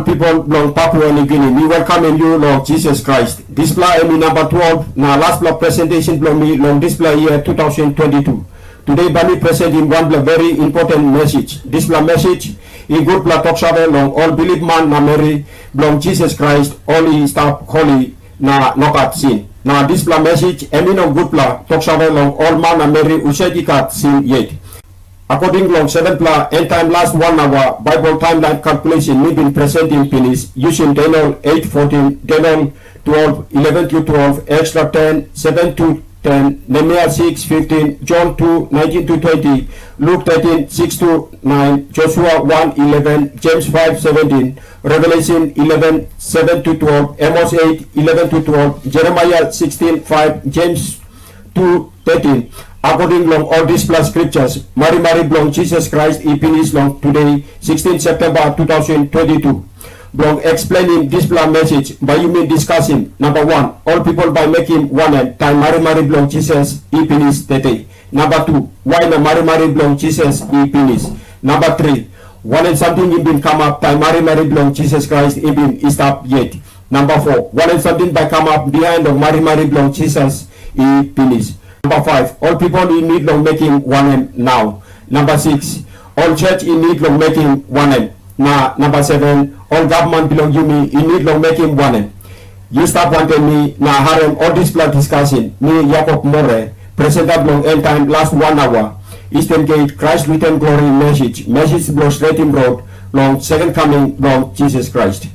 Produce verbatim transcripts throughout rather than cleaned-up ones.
Pipel bilong Papua New Guinea, mi welkamim yu long Jisas Krais. Dispela em i namba twelve na laspela presentation bilong mi long dispela yia two thousand twenty-two. Today bai mi presentim wanpela very important message. Dispela message i gutpela toksave long ol bilipman na meri bilong Jisas Krais, ol i stap holi na no gat sin. Na dispela message em i no gutpela toksave long ol man na meri husat i gat sin yet. Akoding long sevenpela end taim last wan aua Bible timeline calculation mi bin presentim pinis, using Daniel eight fourteen, Daniel twelve eleven to twelve, Ezra ten seven to ten, Nehemiah six fifteen, John two nineteen to twenty, Luke thirteen six to nine, Joshua one eleven, James five seventeen, Revelation eleven seven to twelve, Amos eight eleven to twelve, Jeremiah sixteen five, James two thirteen. Akoding long ol dispela scriptures, marimari bilong Jisas Krais i pinis long today, sixteen September two thousand twenty-two. Bilong explainim dispela message, bai yumi diskasim, namba wan, ol pipel bai mekim wanem taim marimari bilong Jisas i pinis tete? Namba tu, wai na marimari bilong Jisas i pinis? Namba tri, wanem samting i bin kamap taim marimari bilong Jisas Krais i bin i stap yet? Namba fo, wanem samting bai kamap bihain long marimari bilong Jisas i pinis? Namba faiv, ol pipel i nid long mekim wanem nau? Namba sikis, ol church i nid long mekim wanem? Na namba seven, ol gavman bilong yumi i nid long mekim wanem? Yu stap wantaim mi na harim ol dispela diskasin. Mi Yakob More, presenta bilong end taim last wan aua, Eastern Gate, Christ Return Glory Message, message bilong stretim rot long second coming bilong Jisas Krais.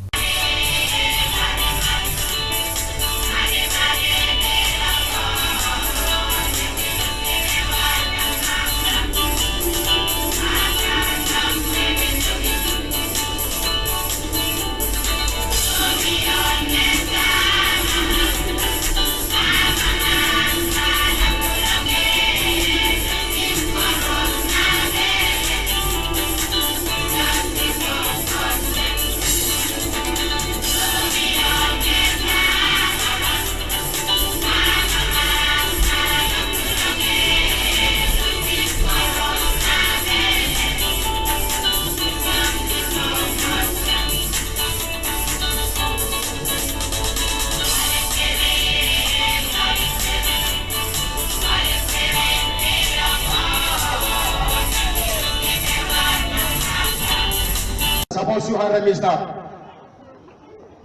Sapos yu harim i stap,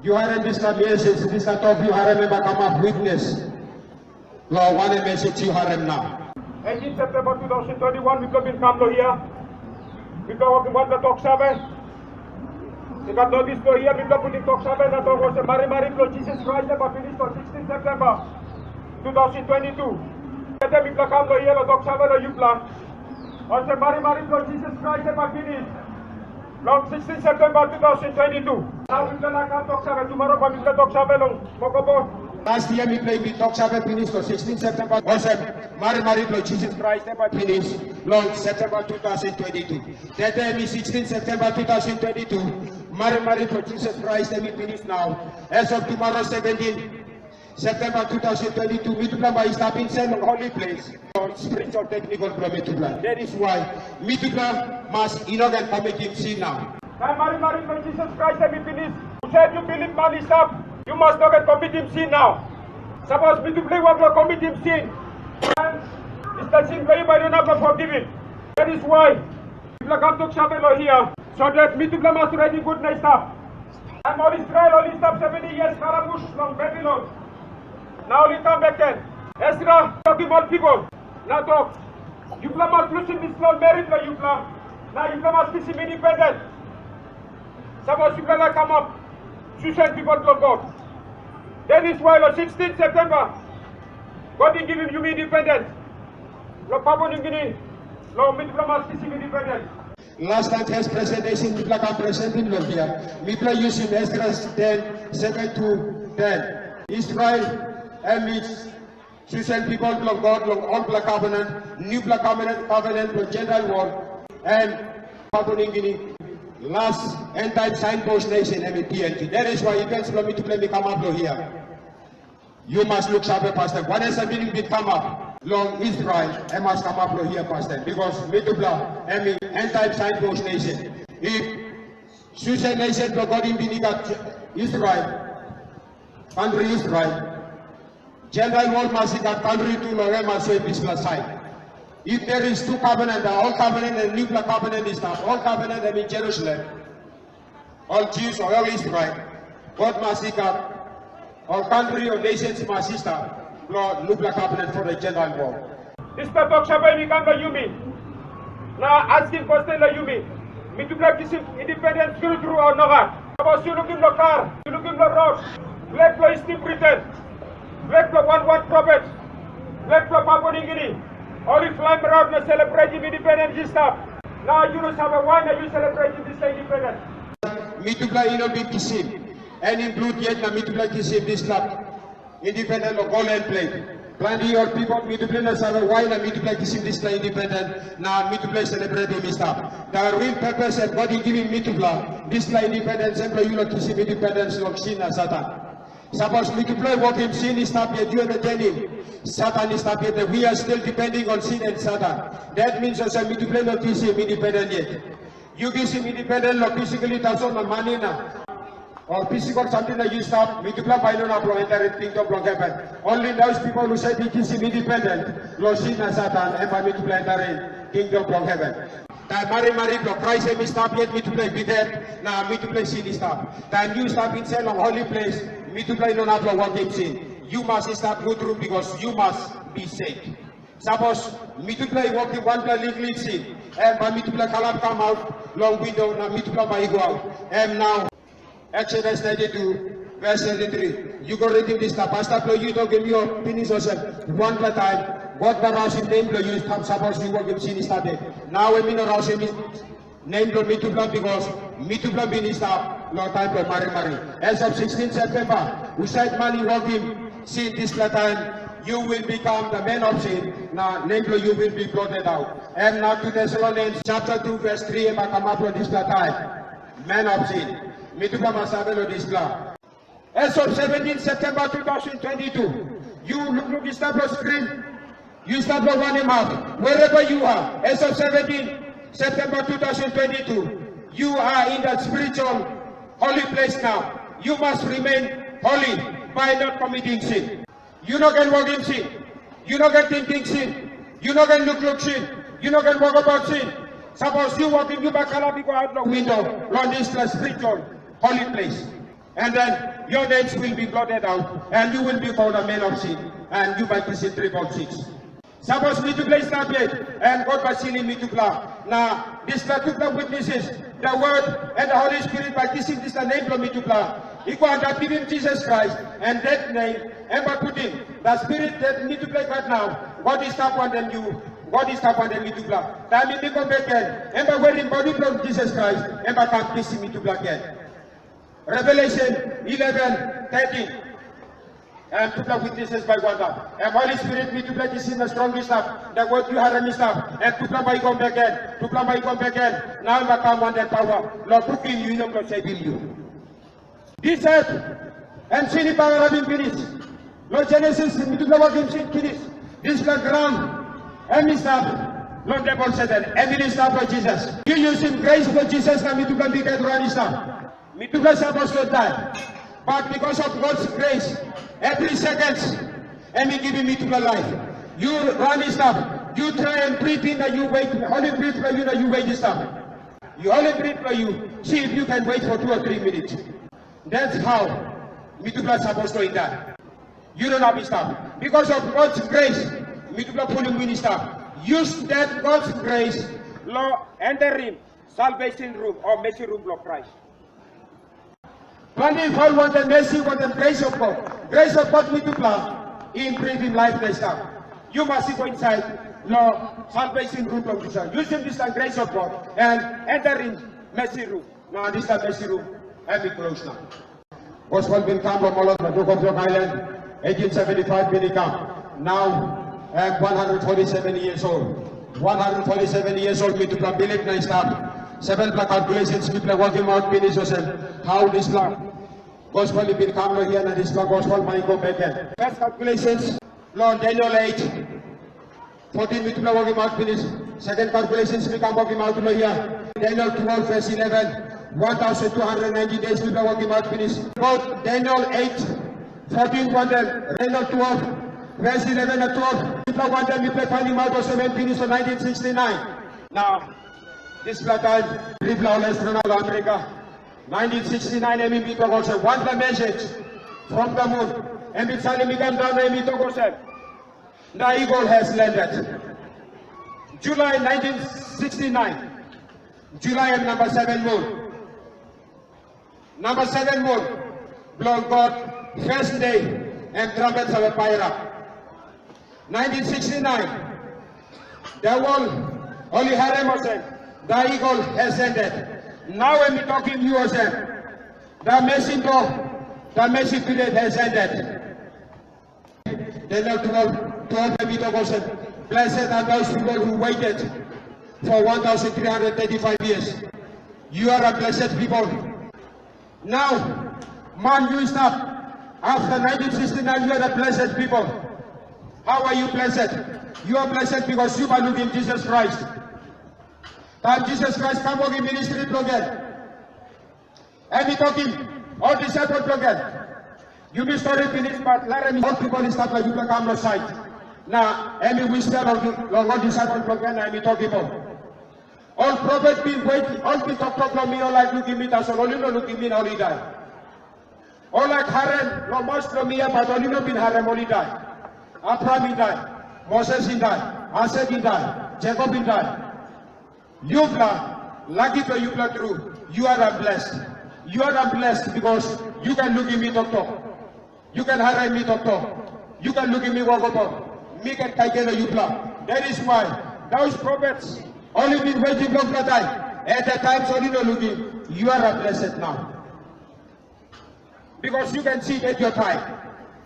yu harim dispela mesej, dispela tok yu harim em bai kamap witnes long wanem mesej yu harim nau. Eighteen September two thousand twenty-one, mipela bin kam long hia. Mipela wokim wanpela tok save. I gat notis long hia, mipela putim tok save na tok olsem, marimari bilong Jisas Krais em bai pinis long sixteen September two thousand twenty-two. Tete mipela kam long hia long tok save long yupela. Olsem, marimari bilong Jisas Krais em bai pinis long sixteen September two thousand twenty-two. Nau mipela laik kam tok save, tumora bai mipela tok save long Mokobo. Last year mipela i bin tok save pinis long sixteen September. Olsem, marimari bilong Jisas Krais em bai pinis long September two thousand twenty-two. Tete em i sixteen September two thousand twenty-two. Marimari bilong Jisas Krais em i pinis nau. As of tomorrow, seventeen September two thousand twenty-two, mitupela bai i stap insait long holy place, long spiritual technical bilong mitupela. That is why mitupela mas i no ken komitim sin nau. Taim marimari bilong Jisas Krais em i pinis, husat yu bilip man i stap, yu mas no ken komitim sin nau. Sapos mitupela i wok long komitim sin, em dispela sin bilong yu bai i no inap long forgivim. That is why mipela kam tok save long hia, so that mitupela mas redi gut na i stap. Em ol Israel ol i stap seventy years kalabus long Babilon, na ol i kam bek gen. Esra tokim ol pipel na tok, yupela mas lusim dispela ol meri bilong yupela, na yupela mas kisim independent. Sapos yupela laik kamap Susen pipel bilong God, that is why long sixteen September, God i givim yumi independent. Long Papua New Guinea, long mitupela mas kisim independent. Last time first presentation mipela kam presentim long hia, mipela yusim Esdras ten, seven to ten. Israel, em i Susen pipel bilong God long olpela covenant, nupela covenant, covenant bilong Gentile world, and Papua New Guinea. Last end time signpost nation, em i P N G. That is why events bilong mitupela mi kamap long hia. Yu mas luksave pastaim. Wanem samting i bin kamap long Israel, em mas kamap long hia pastaim. Bikos mitupela em i end time signpost nation. If Susen nation bilong God i bin i gat Israel, kantri Israel. Gentile world mas i gat kantri tu long em mas i dispela sait. If there is two covenant, the old covenant and nupela covenant i stap. Old covenant em in Jerusalem. Ol Jews o ol Israel, God mas i gat ol kantri o nations mas i stap long nupela covenant for the Gentile world. Dispela tok save i kam long yumi, na askim kwestin long yumi, mitupela kisim independence tru tru o nogat? Sapos yu lukim long kar, yu lukim long rot, flag bilong Eastern Britain, flag bilong wan wan prophet, flag bilong Papua Nigini, ol i flaim raut na selebretim independence i stap. Na yu no save wain na yu selebretim dispela independence. Mitupela i no bin kisim, em i blut yet na mitupela kisim dispela independent long Golden Plate. Planti ol pipel mitupela i no save wain na mitupela kisim dispela independent na mitupela i selebretim i stap. The real purpose em God i givim mitupela dispela independence em bilong yu long kisim independence long sin na Satan. Sapos mitupela i wokim sin i stap yet, yu entertaining Satan i stap yet, we are still depending on sin and Satan. That means olsem mitupela i no kisim independent yet. Yu kisim independent long physically tasol na mani na o physical samting na yu stap, mitupela bai i no inap long enter in kingdom bilong heaven. Only those people who said i kisim independent long sin na Satan, em bai mitupela enter in kingdom bilong heaven. Taim marimari bilong Krais em i stap yet, mitupela i bidet na mitupela i sin i stap. Taim yu stap insait long holi ples, mitupela i no inap long wokim sin. Yu mas i stap gut tru, bikos yu mas be safe. Sapos mitupela i wokim wanpela liklik sin, em bai mitupela kalap kam aut long windo na mitupela bai i go aut. Em nau Exodus ninety-two, verse thirty-three. Yu go ritim dispela, pasta bilong yu tokim yu pinis olsem, wanpela taim God bai rausim nem bilong yu, sapos yu wokim sin i stap yet. Nau em i no rausim nem bilong mitupela, bikos mitupela bin i stap long taim bilong marimari. As of sixteen September, husat man i wokim sin dispela taim, you will become the man of sin, na nem bilong yu will be blotted out. Em na two Thessalonians chapter two verse three em bai kamap long dispela taim. Man of sin. Mitupela mas save long dispela. As of seventeen September two thousand twenty-two, yu lukluk i stap long screen, yu stap long wanem hap, wherever you are, as of seventeen September two thousand twenty-two, you are in that spiritual holy place now. You must remain holy by not committing sin. Yu no ken wokim sin. Yu no ken tingting sin. Yu no ken lukluk sin. Yu no ken wokabaut sin. Sapos yu wokim, yu bai kalap i go aut long windo long dispela spiritual holy place. And then your names will be blotted out, and you will be called a man of sin, and yu bai kisim triple six. Sapos mitupela i stap yet, em God bai silim mitupela. Na dispela tupela witnesses, the Word and the Holy Spirit bai kisim dispela nem bilong mitupela i go antap givim Jisas Krais, and that name em bai putim the spirit that mitupela i gat nau, God i stap wantaim yu, God i stap wantaim mitupela. Taim mi go bek gen, em bai werim bodi bilong Jisas Krais, em bai kam kisim mitupela gen. Revelation eleven thirteen. Em tupela witnesses bai i go antap. Em Holy Spirit mitupela kisim na strong i stap, na wok yu harim i stap, em tupela bai i go bek gen, tupela bai i go bek gen, na em bai kam wantaim pawa, long brukim yu, i no bilong sevim yu. Dispela em sin i bagarapim pinis. Long Genesis, mitupela wokim sin pinis. Dispela graun, em i stap long devil Satan, em i no stap long Jisas. Yu yusim grace bilong Jisas na mitupela bikhet ran i stap. Mitupela sapos long dai. But because of God's grace, every second, em i givim mitupela laip. Yu ran i stap. Yu trai and breathe in na yu wet, holim breath bilong yu na yu wet i stap. Yu holim breath bilong yu, see if you can wait for two or three minutes. That's how mitupela sapos long i dai. Yu no inap i stap. Because of God's grace, mitupela pulim win i stap. Use that God's grace long enterim salvation room o mercy room bilong Krais. Planti i fal wantaim mercy, wantaim grace of God. Grace of God mitupela i imprivim laip na i stap. Yu mas i go insait long salvation room bilong Jisas. Yusim dispela grace of God and enterim mercy room. Na dispela mercy room em i close nau. Gospel bin kam long Molokai, Nukopdok Island, eighteen seventy-five bin i kam. Nau em one hundred forty-seven years old. One hundred forty-seven years old mitupela bilip na i stap. Sevenpela calculations mipela wokim aut pinis olsem, how dispela gospel i bin kam long hia na dispela gospel bai i go bek gen. First calculations long Daniel eight, fourteen mitupela wokim aut pinis. Second calculations mi kam wokim aut long hia, Daniel twelve verse eleven. One thousand two hundred ninety days mipela wokim aut pinis. Quote Daniel eight, fourteen wantaim Daniel twelve, verse eleven na twelve. Mipela wantaim mipela painim aut olsem em pinis long nineteen sixty-nine. Now, dispela taim, tripela ol astronaut long Amerika, nineteen sixty-nine em i bin tok olsem, wanpela message from the moon, em i salim i kam daun na em i tok olsem, the eagle has landed. July nineteen sixty-nine, July em namba seven moon. Namba seven moon, bilong God, first day, em trumpet save pairap. Nineteen sixty-nine, the world, ol i harim olsem, the eagle has ended. Nau em i tokim yu olsem, the messenger, the message period has ended. Daniel twelve, twelve em i tok olsem, blessed are those people who waited for one thousand three hundred thirty-five years. You are a blessed people. Now, man, you stop. After nineteen sixty-nine, you are a blessed people. How are you blessed? You are blessed because yu bai lukim Jisas Krais. Taim Jisas Krais kam wokim ministri bilong en, em i tokim ol disaipel bilong en, yumi stori pinis, bat larim ol pipel i stap na yupela kam long sait. Na em i whisper long, long ol disaipel bilong en, na em i tokim ol, ol profet bin wet, ol bin toktok long mi, ol laik lukim mi, tasol ol i no lukim mi, na ol i dai. Ol laik harim long maus bilong mi, bat ol i no bin harim, ol i dai. Abraham i dai, Moses i dai, Aisak i dai, Jekop i dai. Yupela, laki bilong yupela tru, you are blessed. You are blessed because you can lukim mi toktok. You can harim mi toktok. You can lukim mi wokabaut. Mi ken kaikai long yupela. That is why those prophets, ol i bin waiting long that time. At that time, so ol i no lukim. You are blessed now. Because you can see at your time.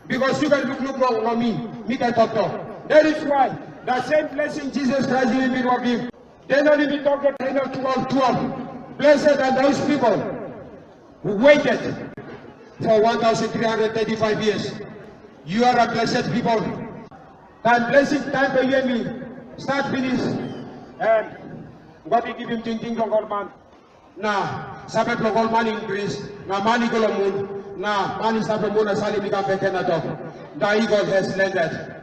Because you can look, look long, long mi, mi can talk, talk. That is why the same blessing Jesus Christ even been working. Then only we talk that Daniel twelve, twelve. Blessed are those people who waited for one thousand three hundred thirty-five years. You are a blessed people. Time blessing, time for you and me. Start finish. And God will give him thinking of God man. Na save bilong ol man i increase, na man i go long mun, na man i stap long mun na salim i kam bek gen na tok, the eagle has landed.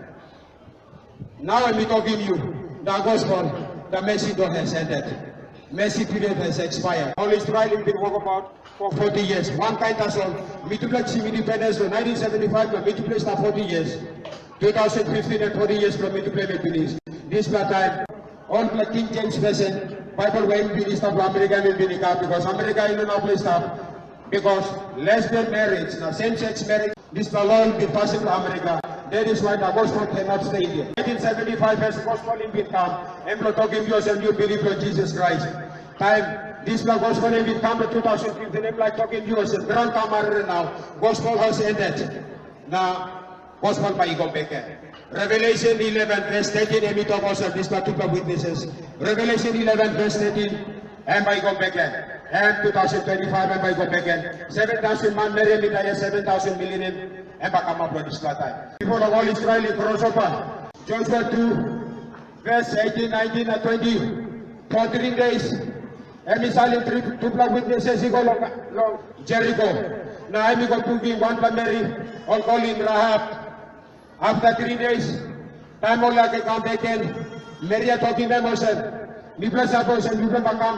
Nau em i tokim yu, the gospel, the mercy door has ended. Mercy period has expired. Ol Israel i bin wokabaut for forty years. Wankain tasol, mitupela kisim independence long nineteen seventy-five, na mitupela i stap forty years. Two thousand fifteen and forty years bilong mitupela i pinis. Dispela taim, olpela King James Version, Baibel we em bin i stap long Amerika, em bin i kam, because Amerika i no inap long i stap, because lesbian marriage na same sex marriage, dispela law i bin pasim long Amerika. That is why the gospel cannot stay here. Nineteen seventy-five as gospel i bin kam, em bilong tokim yu olsem yu bilip long Jisas Krais. Taim dispela gospel i bin kam long two thousand fifteen, em laik tokim yu olsem, graun kam arere nau, gospel has ended. Na gospel bai i go bek gen. Revelation eleven verse thirteen, em i tok olsem, dispela tupela witnesses. Revelation eleven verse thirteen, em bai i go bek gen. Em two thousand twenty-five, em bai i go bek gen. Seven thousand manmeri em i dai, seven thousand millennium, em bai kamap long dispela taim. Bipo long ol Israel i crossover. Joshua two, verse eighteen, nineteen, na twenty. For three days, em i salim tri-, tupela witnesses i go long, long Jeriko. Na em i go bungim wanpela meri, ol kolim Rahap. After three days, taim ol i kam bek gen, meri i tokim em olsem, mipela save olsem, yupela bai kam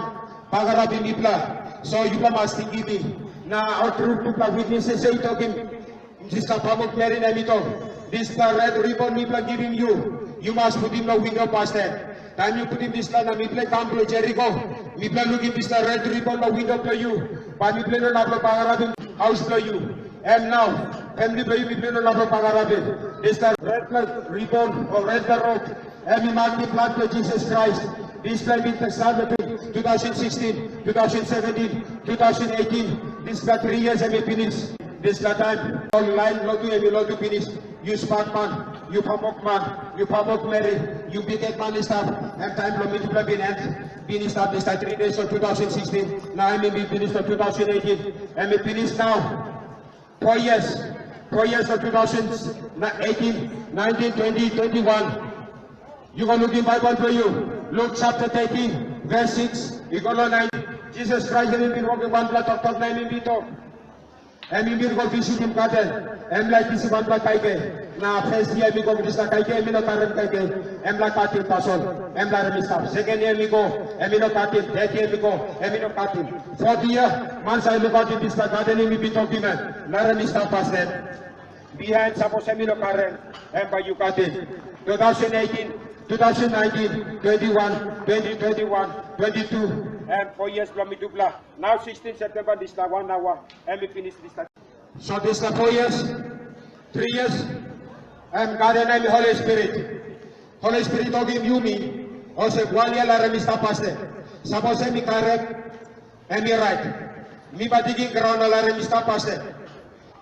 bagarapim mipela. So yupela mas tingim mi. Na ol tru tupela witnesses i tokim, dispela pamuk meri na em i tok, dispela red ribon mipela givim yu, yu mas putim long windo pastaim. Taim yu putim dispela na mipela i kam bilong Jeriko, mipela lukim dispela red ribon long windo bilong yu, bai mipela i no inap long bagarapim haus bilong yu. Em nau, famili bilong yu, mipela i no inap long bagarapim. Dispela redpela ribon o redpela rop, em i makim blut bilong Jisas Krais. Dispela i bin start long two thousand sixteen, two thousand seventeen, two thousand eighteen. Dispela three years em i pinis. Dispela taim ol lain lotu em i lotu pinis. Yu spakman, yu pamuk man, yu pamuk meri, yu bikhet man i stap. Em taim bilong mitupela bin en, bin i stap dispela three days long two thousand sixteen. Na em i bin pinis long two thousand eighteen. Em i pinis nau. Four years. Four years of two thousand eighteen, nineteen, twenty, twenty-one. Yu go lukim Baibel bilong yu. Luk chapter thirteen, verse six, i go long nine. Jisas Krais em i bin wokim wanpela toktok na em i bin tok, em i bin go visitim gaden, em laik kisim wanpela kaikai. Na fes yia em i go dispela kaikai, em i no karim kaikai, em laik katim tasol, em larim i stap. Seken yia em i go, em i no katim. Tet yia em i go, em i no katim. Fot yia, man sa i lukautim dispela gaden, em i bin tokim em, larim i stap pastaim. Bihain, sapos em i no karim, em bai yu katim. two thousand eighteen, two thousand nineteen, twenty-one, twenty twenty-one, twenty-two, em four years bilong mitupela. Nau sixteen September, dispela wan aua, em i pinis dispela. So dispela four years, three years, em God em Holy Spirit. Holy Spirit tokim yumi, olsem wan yia larim i stap pastaim. Sapos em i karim, em i rait. Mi bai digim graun na larim i stap pastaim.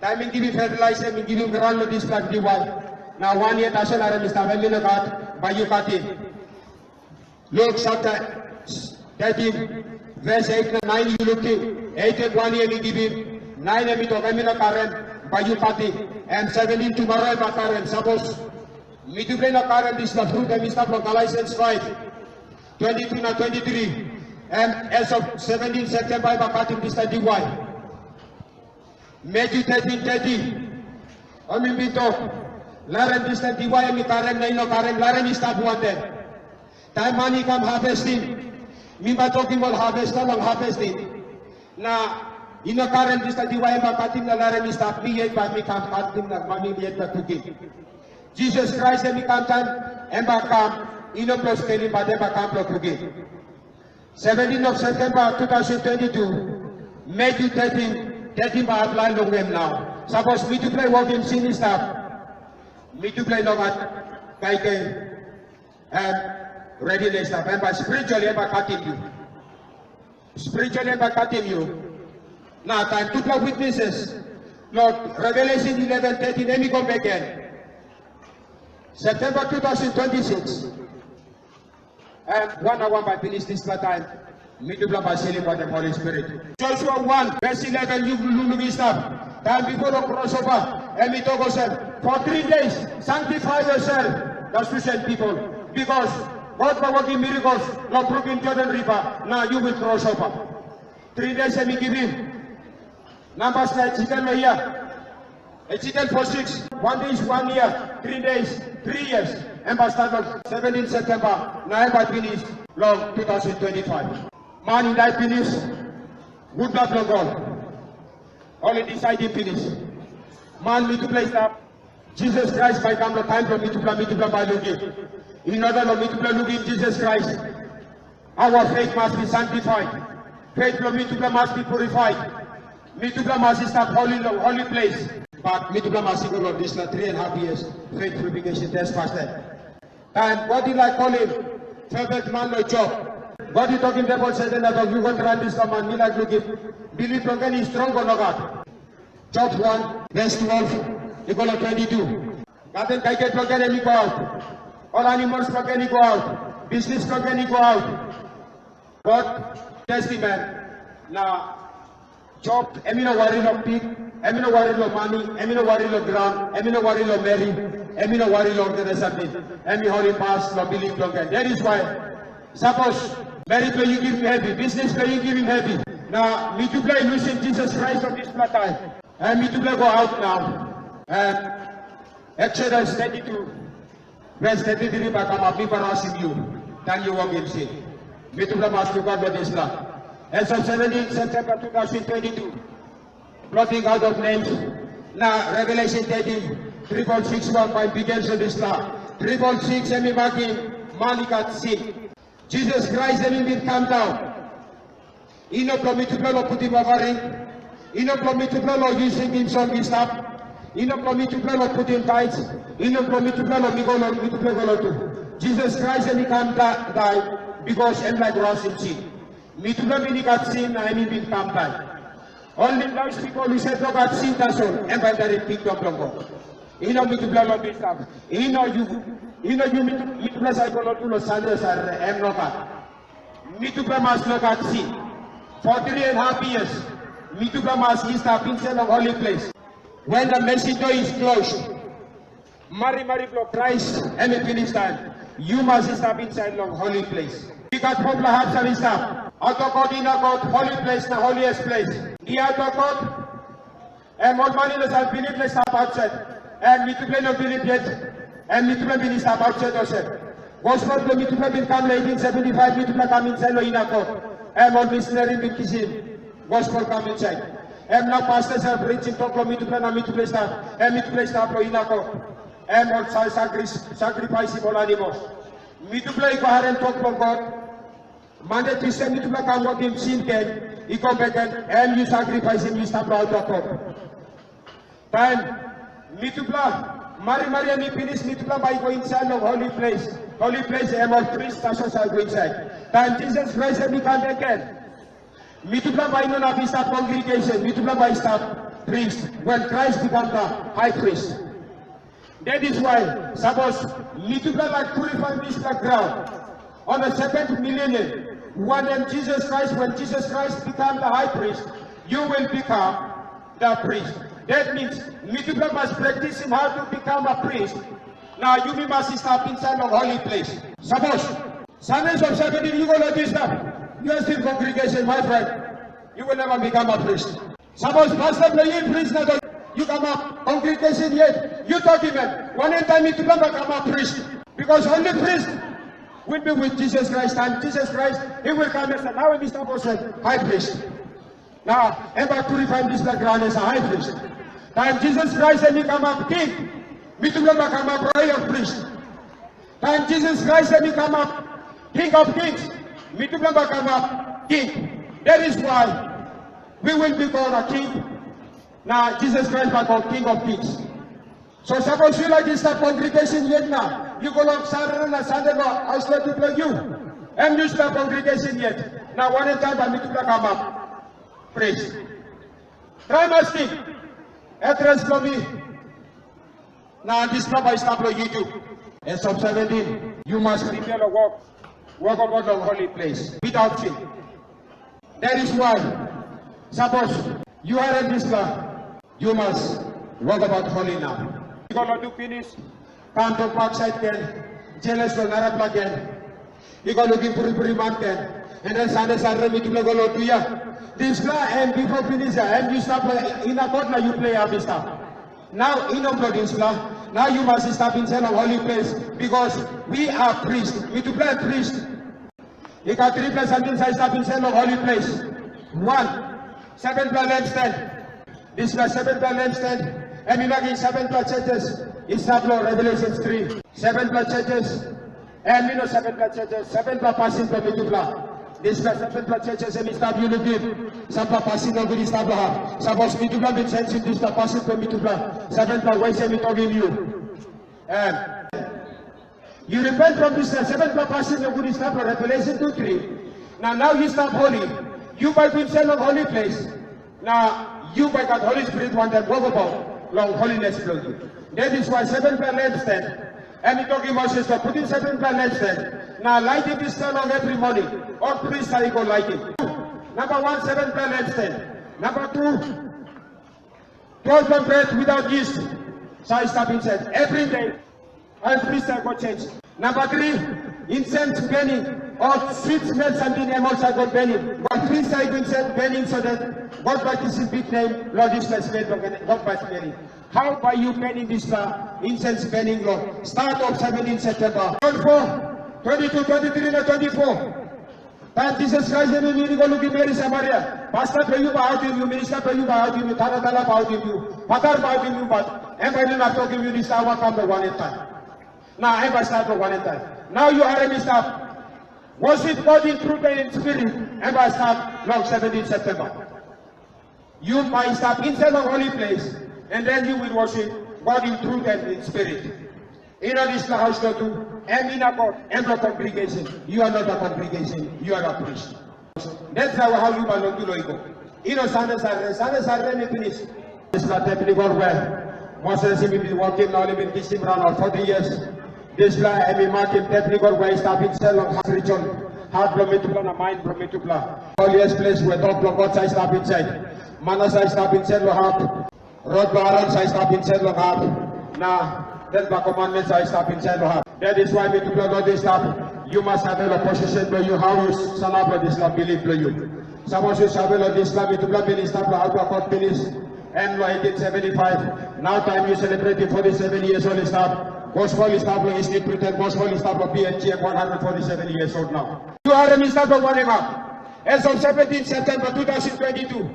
Taim mi givim fertilizer, mi givim graun long dispela diwai. Na wan yia tasol larim i stap, em i no gat, bai yu katim. Luk chapter thirteen, verse eight na nine yu lukim. Eight em wan yia mi givim, nine em i tok, em i no karim, bai yu katim. Em seventeen tumora em bai karim. Sapos mitupela i no karim dispela frut em i stap long Galatians five, twenty-two na twenty-three, em as of seventeen September em bai katim dispela diwai. Matthew thirteen thirty, em i bin tok, larim dispela diwai em i karim na i no karim, larim i stap wantaim. Taim man i kam harvestim, mi bai tokim ol harvester long harvestim. Na i no karim dispela diwai em bai katim na larim i stap, mi yet bai mi kam katim na bai mi yet bai kukim. Jisas Krais em i kam taim em bai kam, i no bilong skelim, bat em bai kam bilong kukim. Seventeen of September two thousand twenty-two, Matthew thirteen, thirteen bai apply long em nau. Sapos mitupela i wokim sin i stap, mitupela i no gat kaikai, em redi na i stap, em bai spiritually em bai katim yu. Spiritually em bai katim yu. Na taim tupela witnesses, long Revelation eleven thirteen, em i go bek gen. September two thousand twenty-six, em wan na wan bai pinis dispela taim, mitupela bai selim wantaim Holy Spirit. Joshua one, verse eleven, yu lukluk i stap. Taim bipo long crossover, em i tok olsem, for three days, sanctify yourself, the chosen people, because God bai wokim miracles long brukim Jordan River, na you will cross over. Three days em i givim. Numbers na Ezekiel long yia. Ezekiel four six, one day is one year, three days, three years. Em bai start long seventeen September, na em bai pinis long two thousand twenty-five. Man i dai pinis, gutpela bilong God. Ol i disaidim pinis. Man mitupela i stap, Jisas Krais bai kam long taim bilong mitupela, mitupela bai lukim. In order long mitupela lukim Jisas Krais, our faith must be sanctified. Faith bilong mitupela must be purified. Mitupela must i stap holy long holy place. But mitupela must i go long dispela three and half years faith purification test first time. Taim God i laik kolim perfect man long Job, God i tokim devil Satan na tok, yu go traim dispela man, mi laik lukim bilip bilong en i strong o nogat. Job one, verse twelve, i go long twenty-two. Gaden kaikai bilong en i go aut. Ol animals bilong en i go aut. Bisnis bilong en i go aut. God testim em. Na Job, em i no wari long pik, em i no wari long mani, em i no wari long graun, em i no wari long meri, em i no wari long olgeta samting. Em i holim pas long bilip bilong en. That is why, sapos meri bilong yu givim hevi, bisnis bilong yu givim hevi, na mitupela i lusim Jisas Krais long dispela taim, em mitupela go aut nau. Em Exodus thirty-two, verse thirty-three bai kamap, mi bai rausim yu, taim yu wokim sin. Mitupela mas lukaut long dispela. As of seventeen September two thousand twenty-two, blotting out of names, na Revelation thirteen, triple six one bai begin long dispela. Triple six em i makim man i gat sin. Jisas Krais em i bin kam daun. I no bilong mitupela long putim offering. I no bilong mitupela long yu singim song i stap. I no bilong mitupela long putim tait. I no bilong mitupela long mi go long mitupela go lotu. Jisas Krais em i kam da- dai, bikos em laik rausim sin. Mitupela bin i gat sin na em i bin kam dai. Only those people who said no gat sin tasol, em bai indarim kingdom bilong God. I no mitupela long bin stap. I no yu, i no yu mitu- mitupela sait go lotu long Sande Saturday, em no gat. Mitupela mas no gat sin. For three and half years, mitupela mas i stap insait long holy place. When the mercy door is closed, marimari bilong Krais em i pinis taim, yu mas i stap insait long holy place. I gat fopela hap save i stap. Auto God, inner God, holy place na holiest place. Di auto God, em ol man i no save bilip na i stap ausait. Em mitupela i no bilip yet, em mitupela bin i stap ausait olsem. Gospel bilong mitupela bin kam long eighteen seventy-five, mitupela kam insait long inner God. Em ol misineri bin kisim gospel kam insait. Em nau pasta save preaching tok long mitupela na mitupela i stap, em mitupela i stap long inner God. Em ol sa-, sakri-, sakrifaisim ol animal. Mitupela i go harim tok bilong God. Mande, Tuesday mitupela kam wokim sin gen, i go bek gen, em yu sakrifaisim, yu stap long auto God. Taim mitupela marimari em i pinis, mitupela bai i go insait long holi ples. Holi ples em ol pris tasol save go insait. Taim Jisas Krais em i kam bek gen, mitupela bai i no inap i stap congregation, mitupela bai i stap pris, when Christ become the high priest. That is why, sapos mitupela laik purify dispela graun, on the seventh millennium, wanem Jesus Christ, when Jesus Christ become the high priest, you will become the priest. That means, mitupela mas practicing how to become a priest. Na yumi mas i stap insait long holy place. Sapos Sundays of seventeen, you go like this now. You are still congregation, my friend. You will never become a priest. Sapos pasta bilong yu pris na tok, yu kamap congregation yet, yu tokim em, wanem taim mitupela bai kamap pris? Because only priest will be with Jesus Christ, and Jesus Christ, he will come as a, nau em i stap olsem high priest. Na em bai purifaim dispela graun as a high priest. Taim Jesus Christ em i kamap king, mitupela bai kamap royal priest. Taim Jesus Christ em i kamap King of Kings, mitupela bai kamap king. That is why we will be called a king. Na Jesus Christ bai called King of Kings. So sapos yu laik i stap congregation yet na yu go long Saturday na Sunday long haus lotu bilong yu, em yu stap congregation yet, na wanem taim bai mitupela kamap? Praise. Try asking address bilong mi. Na dispela bai i stap long YouTube. As of seventeen, you must prepare long wok, wokabaut long holy place without sin. That is why, sapos yu harim dispela, you must wokabaut holy now. Yu go lotu pinis, kam tok baksait gen, jeles long narapela gen, i go lukim puripuri man gen, and then Sande Sande mitupela go lotu ya. Dispela em bipo pinis ya, em yu stap long inap kot na yu prea i stap. Nau i no bilong dispela. Nau yu mas i stap insait long holi ples, bikos we are priest. Mitupela pris. I gat tripela samting sa i stap insait long holi ples. Wan, sevenpela lampsten. Dispela sevenpela lampsten, em i mekim sevenpela churches i stap long Revelation three. Sevenpela churches, em i no sevenpela churches, sevenpela pasin bilong mitupela. Dispela sevenpela churches em i stap, yu lukim, sampela pasin nogut i stap long hap. Sapos mitupela bin sensim dispela pasin bilong mitupela, sevenpela ways em i tokim yu. Em. Yu repent from dispela sevenpela pasin nogut i stap long Revelation two three. Na nau yu stap holi. Yu bai bin stap long holi ples. Na yu bai gat Holi Spirit wantaim wokabaut long holiness bilong yu. That is why sevenpela lampsten, em i tokim Moses long putim sevenpela lampsten, na laitim dispela long every morning. Ol pris sa i go laitim. Namba wan, sevenpela lampsten. Namba tu, twelvpela bret without yeast sa i stap insait. Every day, ol pris sa i go change. Namba tri, incense burning, ol swit smel samting em ol sa i go burning. Ol pris sa i go insait burning, so that God bai kisim biknem long dispela smel bilong en, God bai smelim. Hau bai yu burning dispela incense burning long start of seventeen September? Twenty-four, twenty-two, twenty-three na twenty-four. Taim Jisas Krais em i go lukim Meri Samaria, pasta bilong yu bai autim yu, minista bilong yu bai autim yu, talatala bai autim yu, patar bai autim yu, bat em bai i no inap tokim yu dispela wok kam long wanem taim. Na em bai i stap long wanem taim? Nau yu harim i stap. Worship God in truth and in spirit, em bai i stap long seventeen September. Yu bai i stap insait long holi ples, and then you will worship God in truth and in spirit. I no dispela haus lotu, em i no God, em no congregation. You are not a congregation, you are a priest. That's how, how yu bai lotu long i go. I no Sande Sande, Sande Sande mi pinis. Dispela tepnikol we Moses i bin wokim na ol i bin kisim raun ol forty years. Dispela em i makim tepnikol we i stap insait long hat region, hat bilong mitupela na main bilong mitupela. Holiest ples we tok bilong God sa i stap insait. Mana sa i stap insait long hat. Rot bilong Aron sa i stap insait long hat. Na tenpela commandment sa i stap insait long hat. That is why mitupela no i stap Yu mas save long posisen bilong yu, hau yu sanap long dispela bilip bilong yu. Sapos yu save long dispela, mitupela bin i stap long aua kot pinis, em long eighteen seventy-five. Nau taim yu selebreti forty-seven years old i stap, gospel i stap long Eastern Britain, gospel i stap long P N G M one hundred forty-seven years old nau. Yu harim i stap long wanem hap? As of seventeen September two thousand twenty-two,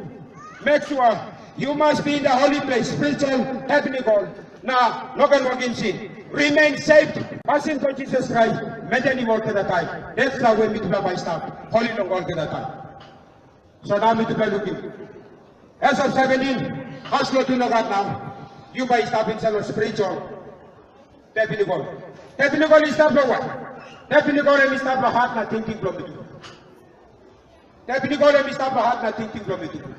make sure you must be in the holy place, spiritual tabernacle. Na no ken wokim sin. Remain saved. Pasin bilong Jisas Krais, mentenim olgeta taim. That's the way mitupela bai stap holi long olgeta taim. So nau mitupela lukim. As of seventeen, haus lotu no gat nau. Yu bai stap insait long spiritual tabernacle. Tabernacle i stap long wat? Tabernacle em i stap long hat na tingting bilong mitupela. Tabernacle em i stap long hat na tingting bilong mitupela.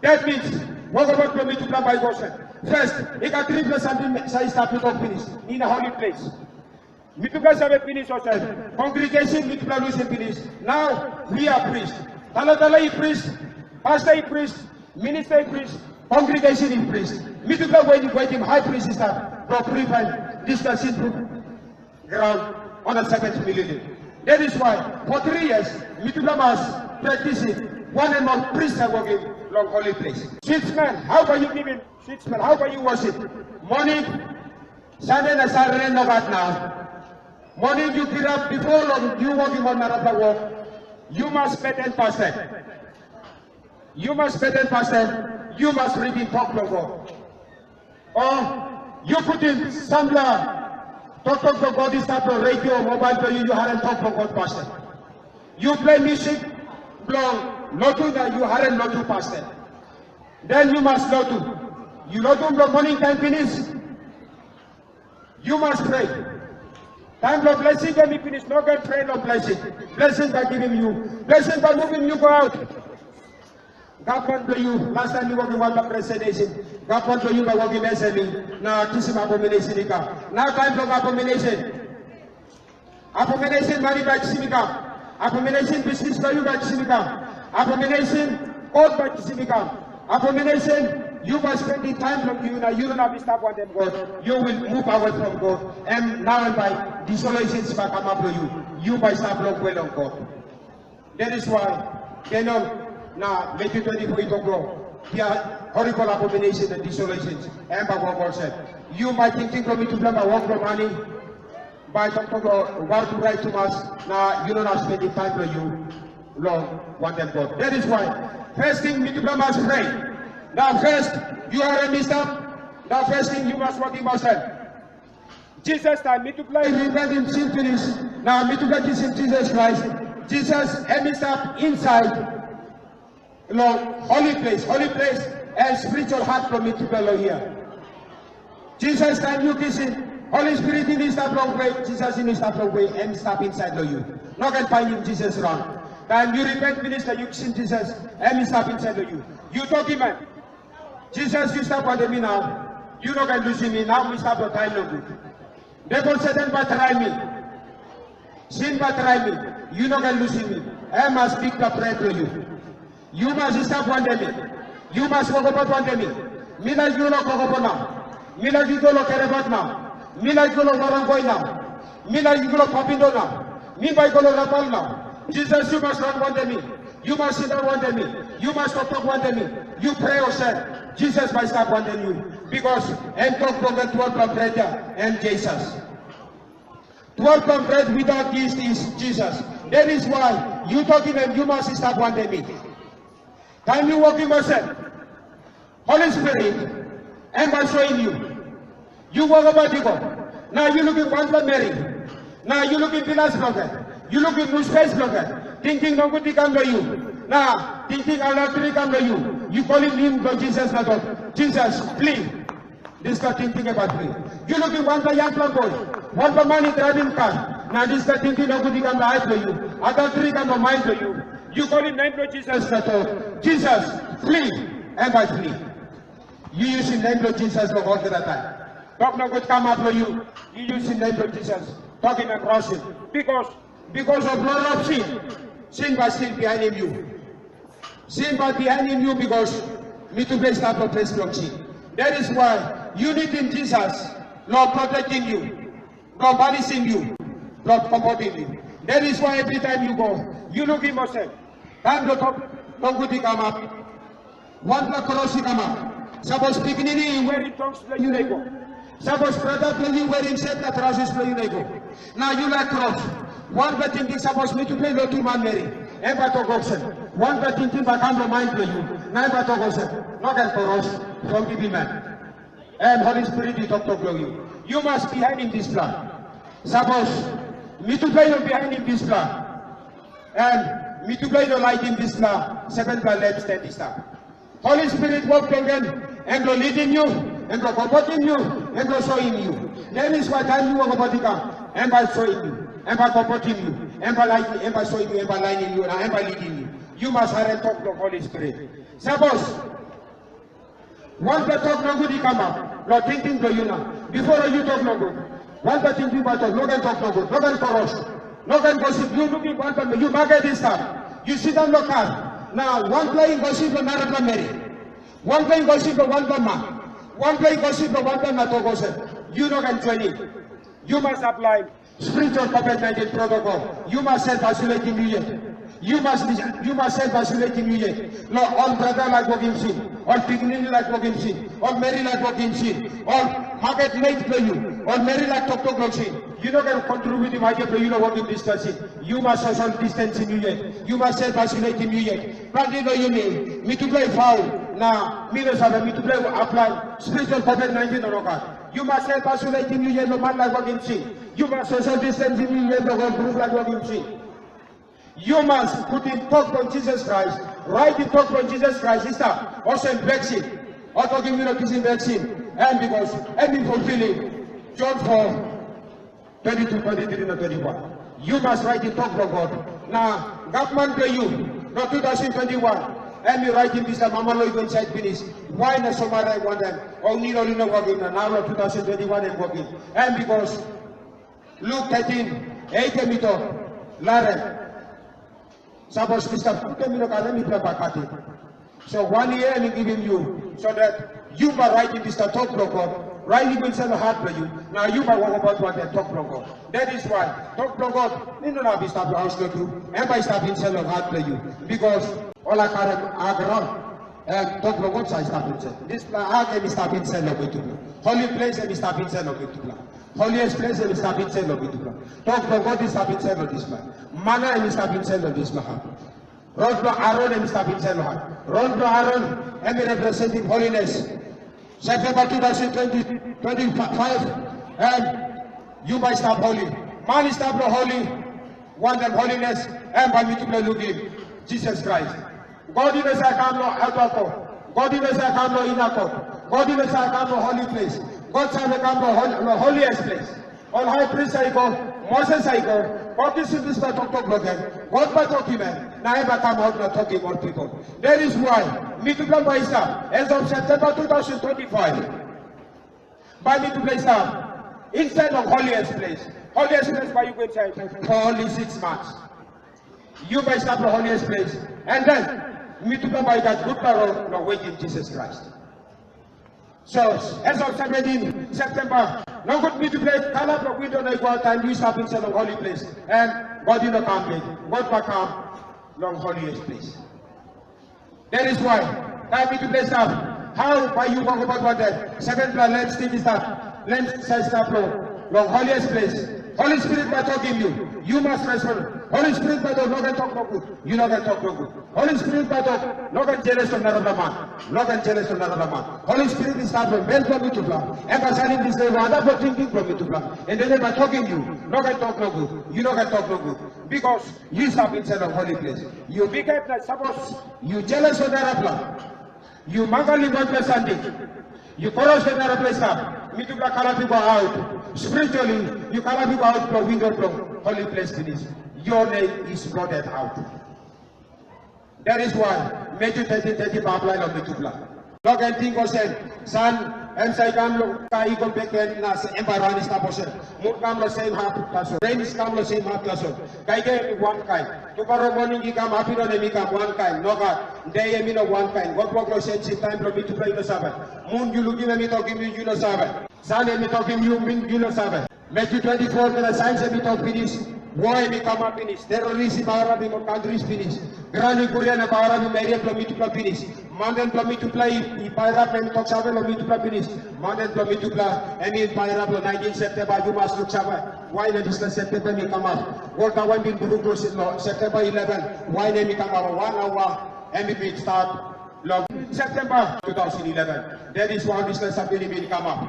That means, wokabaut bilong mitupela bai i go olsem. First, i gat tripela samting sa i stap i tok pinis, inner holy place. Mitupela save pinis olsem, congregation mitupela lusim pinis. Now, we are priest. Talatala i priest, pastor i priest, minister i priest, congregation i priest. Mitupela wetim, wetim high priest i stap, bilong purify dispela sinful ground on the seventh millennium. That is why, for three years, mitupela mas practicing wanem ol priest sa wokim long holy place. Sweet smell, how bai yu givim sweet smell? How bai yu worship? Morning, Sunday na Saturday no gat nau. Morning yu kirap, before long yu wokim ol narapela wok, yu mas beten pasten. Yu mas beten pasten, yu mas ritim tok bilong God. O yu putim sampela toktok bilong God i stap long redio, mobail bilong yu, yu harim tok bilong God pastaim. Yu plei musik bilong lotu na yu harim lotu pastaim. Den yu mas lotu. Yu lotu bilong moning taim pinis, yu mas pray. Taim bilong blesing em i pinis, no ken pray long blesing. Blesing bai givim yu. Blesing bai muvim yu go aut. Gavman bilong yu, last time yu wokim wanpela presentation, gavman bilong yu bai wokim S M E, na kisim abomination i kam. Nau taim bilong abomination. Abomination mani bai kisim i kam. Abomination bisnis bilong yu bai kisim i kam. Abomination kot bai kisim i kam. Abomination, yu bai spendim taim bilong yu na yu no inap i stap wantaim God. You will move away from God. Em nau em bai desolation bai kamap long yu. Yu bai stap longwe long God. That is why Daniel na Matthew twenty-four i tok long dia horrible abomination and desolations. Em bai wok olsem. Yu bai tingting bilong mitupela bai wok long mani, bai toktok long wok turai tumas, na yu no inap spendim taim bilong yu long wantaim God. That is why first thing mitupela mas pray. Now first, yu harim mi stap. Now first thing yu mas wokim olsem. Jisas taim mitupela i ripetim sin pinis, na mitupela kisim Jisas Krais, Jisas em i stap insait long holy place. Holy place em spiritual hat bilong mitupela long hia. Jisas taim yu kisim, Holi Spirit i no i stap longwe, Jisas i no i stap longwe, em i stap insait long yu. No ken painim Jisas rong. Taim yu ripent pinis na yu kisim Jisas, em i stap insait long yu. Yu tokim em, Jisas, yu stap wantaim mi nau. Yu no ken lusim mi, nau mi stap long taim nogut. Devil Satan bai traim mi. Sin bai traim mi. Yu no ken lusim mi. Em mas bikpela pret long yu. Yu mas i stap wantaim mi. Yu mas wokabaut wantaim mi. Mi laik yu long Kokopo nau. Mi laik yu go long Kerebat nau. Mi laik yu long Warangoi nau. Mi laik yu go long Papindo nau. Mi bai go long Rapal nau. Jisas, yu mas ran wantaim mi. Yu mas sindaun wantaim mi. Yu mas toktok wantaim mi. Yu prea olsem, Jisas bai i stap wantaim yu. Bikos em tok bilong ol twelve pret ya, em Jisas. Twelve pret without yeast is Jesus. That is why yu tokim em, yu mas i stap wantaim mi. Taim yu wokim olsem, Holi Spirit em bai soim yu. Yu wokabaut i go, na yu lukim wanpela meri, na yu lukim bilas bilong en, yu lukim nuspes bilong en, tingting nogut i kam long yu, na tingting adaltri i kam long yu, yu kolim nem bilong Jisas na tok, Jisas, plis, dispela tingting em bai plis. Yu lukim wanpela yangpela boi, wanpela man i draivim kar, na dispela tingting nogut i kam long ai bilong yu, adaltri i kam long main bilong yu, yu kolim nem bilong Jisas na tok, Jisas, plis, em bai plis. Yu yusim nem bilong Jisas long olgeta taim. Tok nogut kamap long yu, yu yusim nem bilong Jisas, tokim em rausim. Bikos, bikos of lot of sin, sin bai stil bihainim yu. Sin bai bihainim yu bikos mitupela i stap long ples bilong sin. That is why yu nidim Jisas long protektim yu, long panisim yu, long komfotim yu. That is why every time you go, you lukim olsem, taim lo tok nogut i kamap, wanpela kros i kamap. Sapos pikinini i werim tongs bilong yu na i go. Sapos brata bilong yu werim set na trausis bilong yu na i go. Na yu laik kros. Wanpela tingting sapos mitupela i lotu manmeri, em bai tok olsem. Wanpela tingting bai kam long main bilong yu, na em bai tok olsem, no ken kros, forgivim em. Em Holi Spirit i toktok long yu. Yu mas bihainim dispela. Sapos mitupela i no bihainim dispela, em mitupela i no laikim dispela sevenpela lamp stet i stap. Holi Spirit wok bilong en, em lo lidim yu, em lo kompotim yu, em lo soim yu. That is why taim yu wokabaut i kam, em bai soim yu, em bai kompotim yu, em bai laikim, em bai soim yu, em bai lainim yu, na em bai lidim yu. Yu mas harim tok bilong Holi Spirit. Sapos wanpela tok nogut i kamap long tingting bilong yu na, bipo yu tok nogut, wanpela tingting bai tok, no ken tok nogut, no ken kros, no ken gosip. Yu lukim wanpela, yu maket i stap, yu sindaun long kar, na wanpela i gosip long narapela meri, wanpela i gosip long wanpela man, wanpela i gosip long wanpela na tok olsem, yu no ken joinim. Yu mas aplaim spiritual COVID nineteen protocol. Yu mas self isolatim yu yet. Yu mas, yu mas self isolatim yu yet. Lo ol brata laik wokim sin, ol pikinini laik wokim sin, ol meri laik wokim sin, ol maket meit bilong yu, ol meri laik toktok long sin. Yu no ken kontributim aidia bilong yu long wokim dispela sin. Yu mas social distancing yu yet. Yu mas self isolatim yu yet. Planti long yumi, mitupela i paul, na mi no save, mitupela i aplaim spiritual COVID nineteen o nogat. Yu mas self isolatim yu yet long man laik wokim sin. Yu mas social distancing yu yet long ol grup laik wokim sin. Yu mas putim tok bilong Jisas Krais, raitim tok bilong Jisas Krais i stap olsem vaksin. Ol tokim yu no kisim vaksin, em bikos em i fulfilim Jon four, twenty two, twenty three na twenty one. Yu mas raitim tok bilong God. Na gavman bilong yu, long two thousand twenty one, em i raitim dispela mama lo i go insait pinis. Wai na Samaria i wantaim, ol nil ol i no wokim, na nau long two thousand twenty one em wokim. Em bikos Luk thirteen eight em i tok, larim. Sapos mi stap gut, em i no gat, em mipela bai katim. So wan yia em i givim yu, so that yu bai raitim dispela tok bilong God, raitim insait long hat bilong yu, na yu bai wokabaut wantaim tok bilong God. That is why tok bilong God i no inap i stap long haus lotu, em bai i stap insait long hat bilong yu, bikos ol i karim ark raun, em tok bilong God sa i stap insait. Dispela ark em i stap insait long mitupela. Holi ples em i stap insait long mitupela. Holiest ples em i stap insait long mitupela. Tok bilong God i stap insait long dispela. Mana em i stap insait long dispela hap. Rot bilong Aron em i stap insait long hap. Rot bilong Aron em i representim holiness. Septemba two thousand twenty, twenty-five, em yu bai stap holi. Man i stap long holi, wantaim holiness, em bai mitupela lukim Jisas Krais. God i no save kam long outer court. God i no save kam long inner court. God i no save kam long holy place. God save kam long hol-, long holiest place. Ol high priest i go, Moses i go, God i kisim dispela toktok bilong en. God bai tokim em, na em bai kam aut na tokim ol pipel. That is why mitupela bai i stap, as of September two thousand twenty-five, bai mitupela i stap insait long holiest place. Holiest place bai yu go insait for only six months. Yu bai stap long holiest place, and then mitupela bai gat gutpela rot long wetim Jisas Krais. So, as of seventeen Septemba, nogut mitupela i kalap long windo na i go aut taim yu stap insait long holi ples, em God i no kam bek, God bai kam long holiest ples. That is why, taim mitupela i stap, hau bai yu wokabaut wantaim sevenpela lampstik i stap, lamp sa i stap long, long holiest ples? Holi Spirit bai tokim yu, yu mas respond. Holi Spirit bai tok, no ken tok nogut, yu no ken tok nogut. Holi Spirit bai tok, no ken jeles long narapela man, no ken jeles long narapela man. Holi Spirit i stap long bel bilong mitupela, em bai salim dispela i go antap long tingting bilong mitupela, and then em bai tokim yu, no ken tok nogut, yu no ken tok nogut, bikos yu stap insait long holi ples. Yu bikhet na sapos yu jeles long narapela, yu mangalim wanpela samting, yu kros long narapela i stap, mitupela kalap i go aut. Spiritually, yu kalap i go aut long windo bilong holi ples pinis. Your name is blotted out. That is why Matthew thirteen thirty bai aplai long mitupela. No ken ting olsem, san em sa i kam long skai i go bek gen, na em bai ran i stap olsem. Mun kam long sem hap tasol. Ren i kam long sem hap tasol. Kaikai em i wankain. Tumora moning i kam, apinun em i kam wankain. Nogat. De em i no wankain. Wok wok long sensim taim bilong mitupela i no save. Mun yu lukim em i tokim yu, yu no save. San em i tokim yu, min yu no save. Matthew twenty-four, mira sains em i tok pinis. Wai mi kamap pinis, terroris i bagarapim ol kantris pinis. Graun i guria na bagarapim eria bilong mitupela pinis. Manten bilong mitupela i, i bagarap na em i toksave long mitupela pinis. Manten bilong mitupela em i bagarap long nineteen Septemba, yu mas luksave. Wai na dispela Septemba mi kamap? World War bin bruk long Septemba eleven. Wai na em i kamap? Wan aua em i bin start long Septemba two thousand eleven. That is why dispela samting i bin kamap.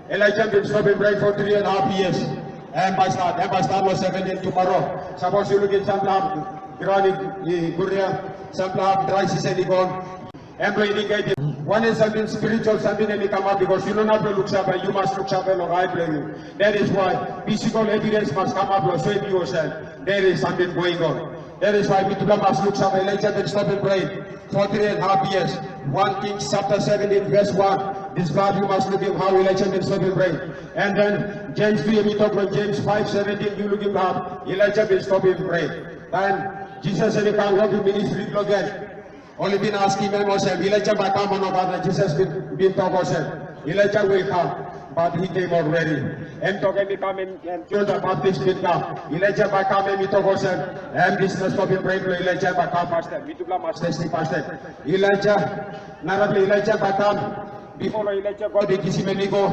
Elijah bin stopim rain for three and a half years. Em bai start, em bai start long seventeen tomorrow. Sapos yu lukim sampela hap graun i, i guria, sampela hap drai season i go. Em bai indiketim wanem samting spiritual samting em i kamap, because yu no inap long luksave, yu mas luksave long ai bilong yu. That is why physical evidence mas kamap long soim yu olsem there is something going on. That is why mitupela mas luksave, Elijah bin stopim rain for three and a half years. One Kings chapter seventeen verse one. Dispela hap yu mas lukim how Elijah bin stopim rain. And then James tu em i tok long James five seventeen, yu lukim hap Elijah bin stopim rain. Taim Jisas em i kam wokim ministri bilong en, ol i bin askim em olsem, Elijah bai kam o nogat? Na Jisas bin, bin tok olsem, Elijah will come, but he came already. Em tok em i kam, em, em Jon the Baptist bin kam. Elijah bai kam, em i tok olsem, em dispela stopim rain bilong Elijah bai kam pastaim. Mitupela mas testim pastaim. Elijah, narapela Elijah bai kam. Bipo long Elijah God i kisim em i go,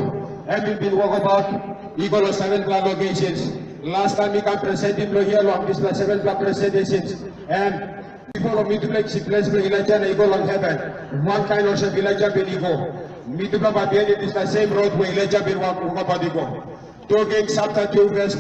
em i bin wokabaut i go long sevenpela locations. Last time i kam presentim long hia long dispela sevenpela presentations, em bipo long mitupela i kisim ples bilong Elijah na i go long heven. Wankain olsem Elijah bin i go, mitupela bai bihainim dispela same rot we Elijah bin wok, wokabaut i go. Tu Kings chapter two verse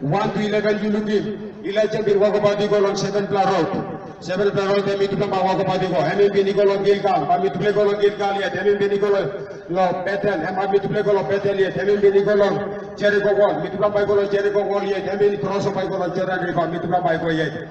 one to eleven, yu lukim, Elijah bin wokabaut i go long sevenpela rot. Sevenpela rot em mitupela bai wokabaut i go. Em i bin i go long Gilgal, bai mitupela i go long Gilgal yet. Em i bin i go long, long Betel, em bai mitupela i go long Betel yet. Em i bin i go long Jeriko wol, mitupela bai i go long Jeriko wol yet. Em i bin i kros bai i go long Jordan River, mitupela bai i go yet.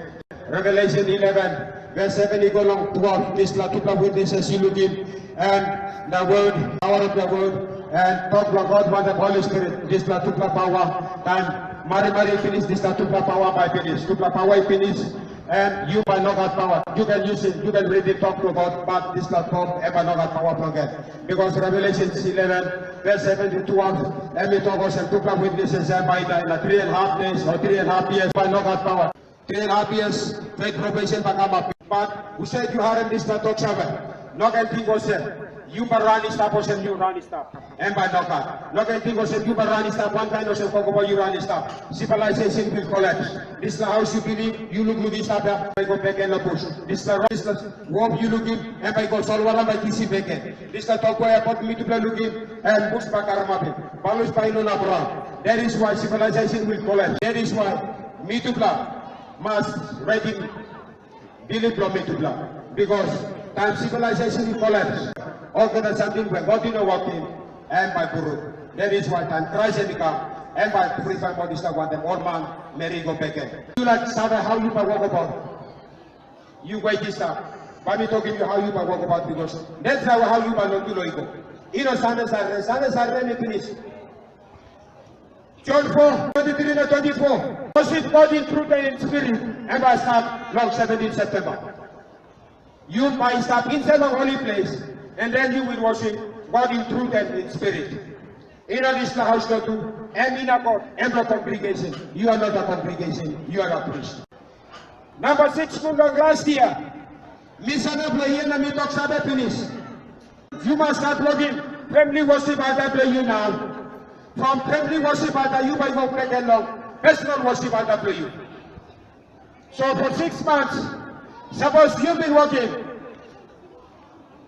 Revelation eleven, verse seven i go long twelve, dispela tupela witnesses yu lukim, and the word, power of the word, and tok bilong God wantaim Holy Spirit, dispela tupela pawa, taim marimari i pinis, dispela tupela pawa bai pinis, tupela pawa i pinis, and yu bai no gat pawa. You can use it, you can read it, talk to God, but dispela tok em bai no gat pawa bilong en. Because Revelation eleven, verse seven to twelve, em i tok olsem, tupela witnesses em bai i dai na three and a half days or three and a half years bai no gat pawa. Three and a half years, great probation bai kamap. But husat yu harim dispela tok save, no ken ting olsem, yu bai ran i stap olsem yu ran i stap. Em bai nogat. No ken ting olsem yu bai ran i stap wankain olsem kokopo yu ran i stap. Civilization will collapse. Dispela haus yu bilip, yu lukluk i stap ya, bai go bek gen long bus. Dispela, dispela wok yu lukim, em bai go solwara bai kisim bek gen. Dispela tok we airport mitupela lukim, em bus bai karamapim. Balus bai i no inap raun. That is why civilization will collapse. That is why mitupela mas redim bilip bilong mitupela. Because taim civilization i collapse, olgeta samting we God i no wokim, em bai bruk. That is why taim Krais em i kam, em bai purifaim ol dispela wantaim ol man meri i go bek gen. Yu laik save hau yu bai wokabaut? Yu wet i stap. Bai mi tokim yu hau yu bai wokabaut, because that's how, hau yu bai lotu lo i go. I no Sande Saturday, Sande Saturday mi pinis. John four, twenty-three na twenty-four. Worship God in truth and in spirit, em bai stap long seventeen September. Yu bai stap inside long holy place, and then you will worship God in truth and in spirit. I no dispela haus lotu, em i no God, em no congregation. You are not a congregation, you are a priest. Namba six, mun long last year, mi sanap long hia na mi tok save pinis. Yu mas stat logim family worship altar bilong yu nau. From family worship altar yu bai go bek gen long personal worship altar bilong yu. So for six months, sapos yu bin wokim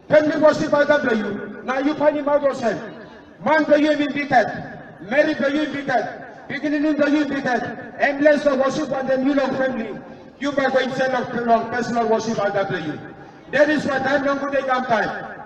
family worship altar bilong yu, na yu painimaut olsem, man bilong yu em i bikhet, meri bilong yu i bikhet, pikinini bilong yu i bikhet, em les long worship wantaim yu long family, yu bai go insait long, long personal worship altar bilong yu. That is why taim nogut i kam taim,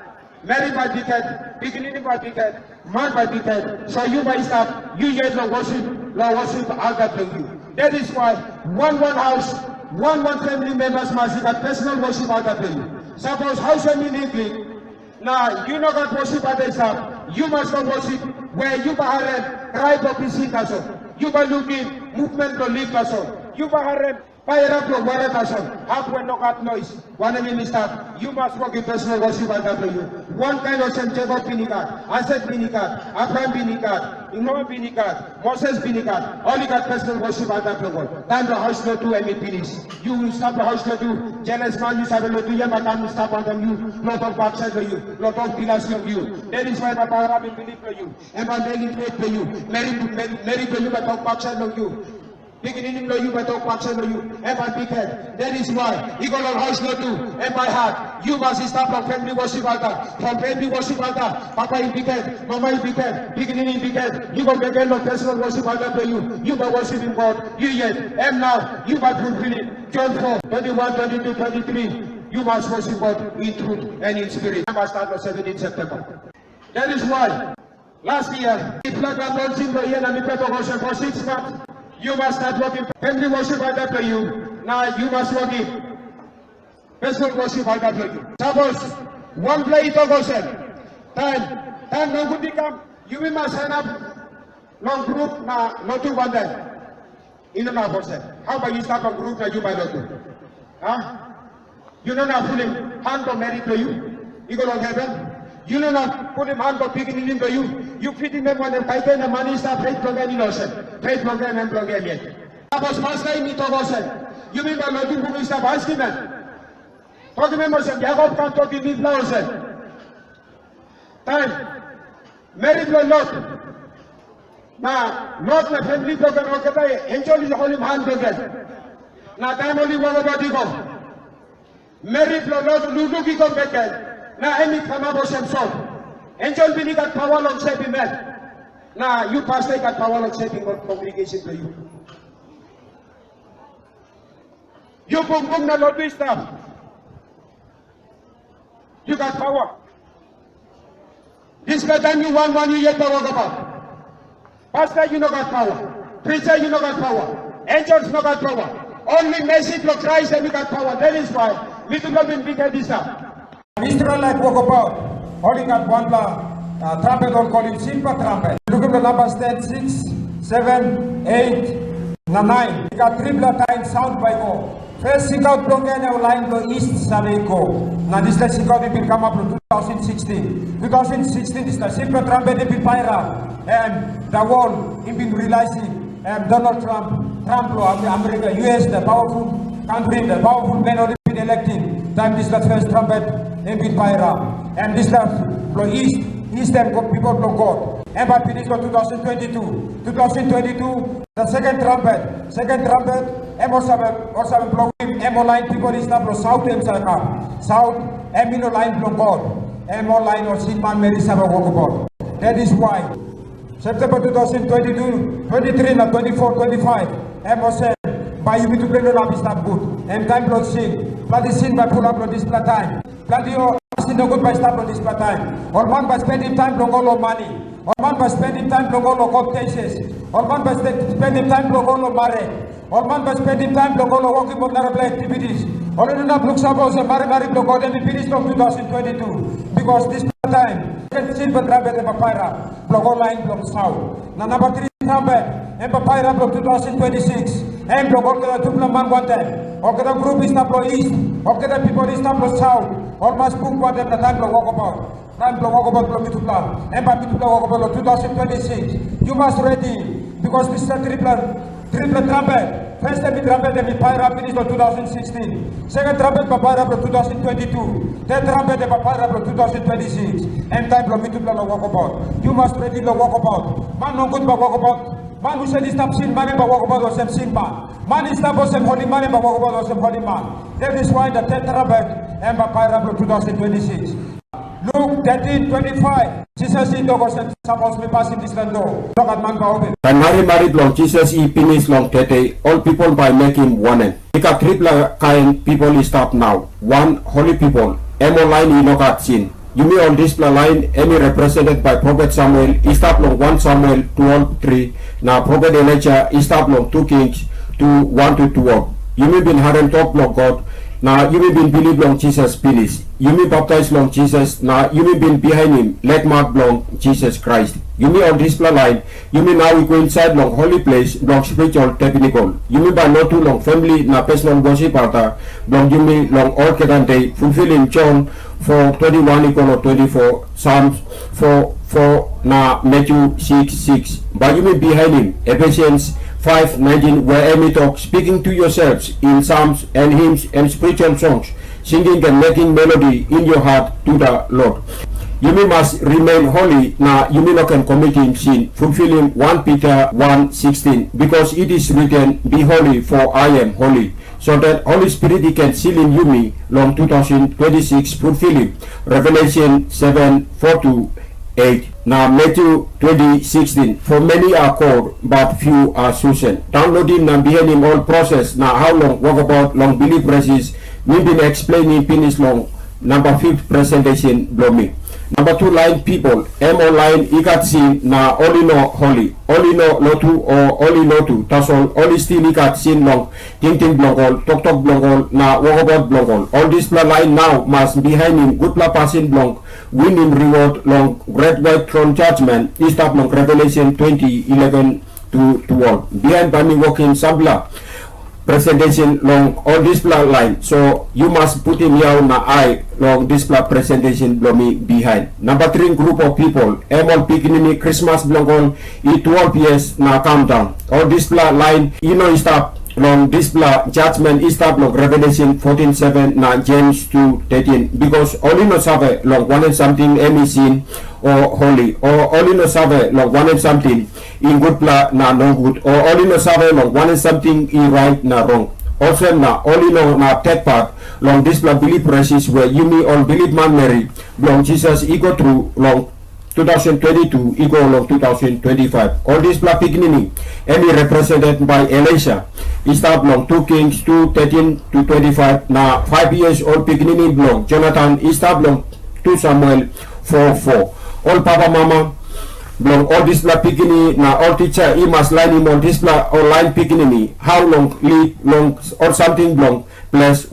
meri bai bikhet, pikinini bai bikhet, man bai bikhet, so yu bai i stap, yu yet long worship, long worship altar bilong yu. That is why wan wan haus, wan wan family members mas i gat personal worship altar bilong yu. Sapos haus em i liklik, na yu no gat worship altar i stap, yu mas go worship we yu bai harim krai bilong pisin tasol. Yu bai lukim movement bilong lip tasol. Yu bai harim Pairap long wara tasol, hap we no gat nois, wanem em i stap, yu mas wokim personal worship alta bilong yu. Wankain olsem Jekop bin i gat, Aisak bin i gat, Abraham bin i gat, Noa bin i gat, Moses bin i gat, ol i gat personal worship alta bilong ol. Taim long haus lotu em i pinis. Yu stap long haus lotu, jeles man yu save lotu, yu bai kam stap wantaim yu, long tok baksait long yu, long tok bilas long yu. That is why na Pairap i bilip long yu. Em bai mekim tret long yu. Meri, meri, meri bilong yu bai tok baksait long yu. Pikinini bilong yu bai tok baksait long yu. Em bai bikhet. That is why i go long haus lotu, em bai hat. Yu mas i stap long family worship alta. From family worship alta, papa i bikhet, mama i bikhet, pikinini i bikhet. Yu go bikhet long personal worship alta bilong yu. Yu bai worshipim God. Yu yet. Em nau, yu bai fulfilim John four, twenty-one, twenty-two, twenty-three. You must worship God in truth and in spirit. I must start on seventeen September. That is why last year, if not, I'm not seeing the year, and for six months, you must start working. Family worship alta bilong yu. Now you must work it. Personal worship alta bilong yu. Sapos wanpela i tok olsem, taim, taim nogut i kam, yumi mas sign up long grup na lotu wantaim. I no inap olsem. Hau bai yu stap long grup na yu bai lotu? Ha? Yu no inap pulim han bilong meri bilong yu? I go long heven? Yu no inap pulim han bilong pikinini bilong yu? Yu fidim em wanem kaikai na man i stap, faith bilong en i no olsem. Faith bilong en em bilong em yet. Sapos pasta i mi tok olsem, yumi bai lotu buk i stap askim em. Tokim em olsem, Jekop kam tokim mipela olsem, taim meri bilong Lot na Lot na famili bilong en olgeta ensel i holim han bilong en. Na taim ol i wokabaut i go, meri bilong Lot lukluk i go bek gen, na em i kamap olsem sot. Ensel bin i gat pawa long sevim em. Na yu pasta i gat pawa long sevim ol kongregesen bilong yu. Yu bung bung na lotu i stap. Yu gat pawa. Dispela taim yu wan wan yu yet bai wokabaut. Pasta yu no gat pawa. Prisa yu no gat pawa. Ensels no gat pawa. Only mesi bilong Krais em i gat pawa. That is why mitupela bin bikhet i stap. Israel laik wokabaut, ol i gat wanpela uh, trumpet ol kolim silva trumpet. Lukim long Numbers ten, six, seven, eight, na nine. I gat tripela kain saun bai go. Fes singaut bilong en ol lain bilong ist save i go. Na dispela singaut i bin kamap long two thousand sixteen. Two thousand sixteen dispela silva trumpet i bin pairap. And the world i bin realizing em Donald Trump, Trump lo Am- Amerika, U S, the powerful country, the powerful man ol i bin electing. Taim dispela first trumpet em bin pairap. Em dispela lo ist, ist em go people bilong God. Em bai pinis lo two thousand twenty-two. Two thousand twenty-two, the second trumpet, second trumpet, em ol save, ol save blowim, em ol lain people i stap lo south em save kam. South, em i no lain bilong God. Em ol lain ol sin manmeri save wokabaut. That is why September two thousand twenty-two, twenty-three na twenty-four, twenty-five, em olsem, bai yumi tupela i no inap i stap gut. Em taim bilong sin. Planti sin bai pulap long dispela taim. Planti ol pasin nogut bai i stap long dispela taim. Ol man bai spendim taim bilong ol long mani. Ol man bai spendim taim bilong ol long kot keses. Ol man bai spe- spendim taim bilong ol long marit. Ol man bai spendim taim bilong ol long wokim ol narapela aktivitis. Ol i no inap luksave olsem marimari bilong God em i pinis long two thousand twenty-two. Bikos dispela taim, ken silva trumpet em bai pairap bilong ol lain bilong saut. Na namba tri trumpet, em bai pairap long two thousand twenty-six. Em bilong olgeta tupela man wantaim. Olgeta grup i stap long ist, olgeta pipel i stap long saut. Ol mas buk wantaim na taim bilong wokabaut. Taim bilong wokabaut bilong mitupela, em bai mitupela wokabaut long two thousand twenty-six. Yu mas redi, bikos dispela tripela, tripela trumpet, first em i trumpet em i pairap pinis long two thousand sixteen. Second trumpet bai pairap long two thousand twenty-two. Third trumpet em bai pairap long two thousand twenty-six. Em taim bilong mitupela long wokabaut. Yu mas redi long wokabaut. Man nogut bai wokabaut. Man husat i stap sin man em bai wokabaut olsem sin man. Man i stap olsem holi man em bai wokabaut olsem holi man. That is why the third trumpet em bai pairap long two thousand twenty-six. Luk thirteen twenty-five, Jisas i tok olsem, sapos mi pasim dispela dua, no gat man bai opim. Taim marimari bilong Jisas i pinis long tete, ol pipel bai mekim wanem? I gat tripela kain pipel i stap nau. Wan, holi pipel, em ol lain i no gat sin. Yumi ol dispela lain em i represented bai profet Samuel i stap long wan Samuel twelve three, na profet Elaija i stap long two Kings two one to twelve. Yumi bin harim tok bilong God, Na yumi bin bilip long Jisas pinis. Yumi baptais long Jisas, na yumi bin bihainim lek mak bilong Jisas Krais. Yumi ol dispela lain, yumi nau i go insait long holi ples bilong spiritual tabernakel. Yumi bai lotu long famili na personal worship altar bilong yumi long olgeta de, fulfilim Jon four twenty one i go long twenty four, Psalms four four na Matthew six six. Bai yumi bihainim Ephesians five nineteen, where em i tok, "Speaking to yourselves in psalms and hymns and spiritual songs, singing and making melody in your heart to the Lord." Yumi mas remain holy na yumi no ken komitim sin, fulfilim one Peter one sixteen, because it is written, "Be holy, for I am holy." So that Holy Spirit i ken silim yumi long two thousand twenty six, fulfilim Revelation seven four to eight, na Matthew twenty sixteen, "For many are called, but few are chosen." Downloadim na bihainim ol proses na how long wokabaut long bilip resis mi bin explainim pinis long namba fifth presentation bilong mi. Namba two lain people, em ol lain i gat sin na ol i no holy, ol i no lotu o ol i lotu, tasol ol i stil i gat sin long tingting bilong ol, toktok bilong ol, na wokabaut bilong ol. Ol dispela lain nau mas bihainim gutpela pasin bilong winim reward long gret wait tron judgment i stap long Revelation twenty eleven to twelve. Bihain bai mi wokim sampela presentation long ol dispela lain, so yu mas putim yau na ai long dispela presentation bilong mi bihain. Namba three group of people, em ol pikinini Krismas bilong ol i twelve years na kam daun. Ol dispela lain i no i stap long dispela judgment i stap long Revelation fourteen seven na James two thirteen, because ol i no save long wanem samting em i sin o holy, o ol i no save long wanem samting i gutpela na nogut, o ol i no save long wanem samting i rait na rong. Olsem na ol i no inap tek pat long dispela bilip resis we yumi ol bilip manmeri bilong Jisas i go tru long two thousand twenty two i go long two thousand twenty five. Ol dispela pikinini em i represented by Elisha, i stap long two Kings two thirteen to twenty five, na five years old pikinini bilong Jonathan i stap long two Samuel four four. Ol papa mama bilong ol dispela pikinini na ol tisa i mas lainim ol dispela ol lain pikinini, how long lip long ol samting bilong ples,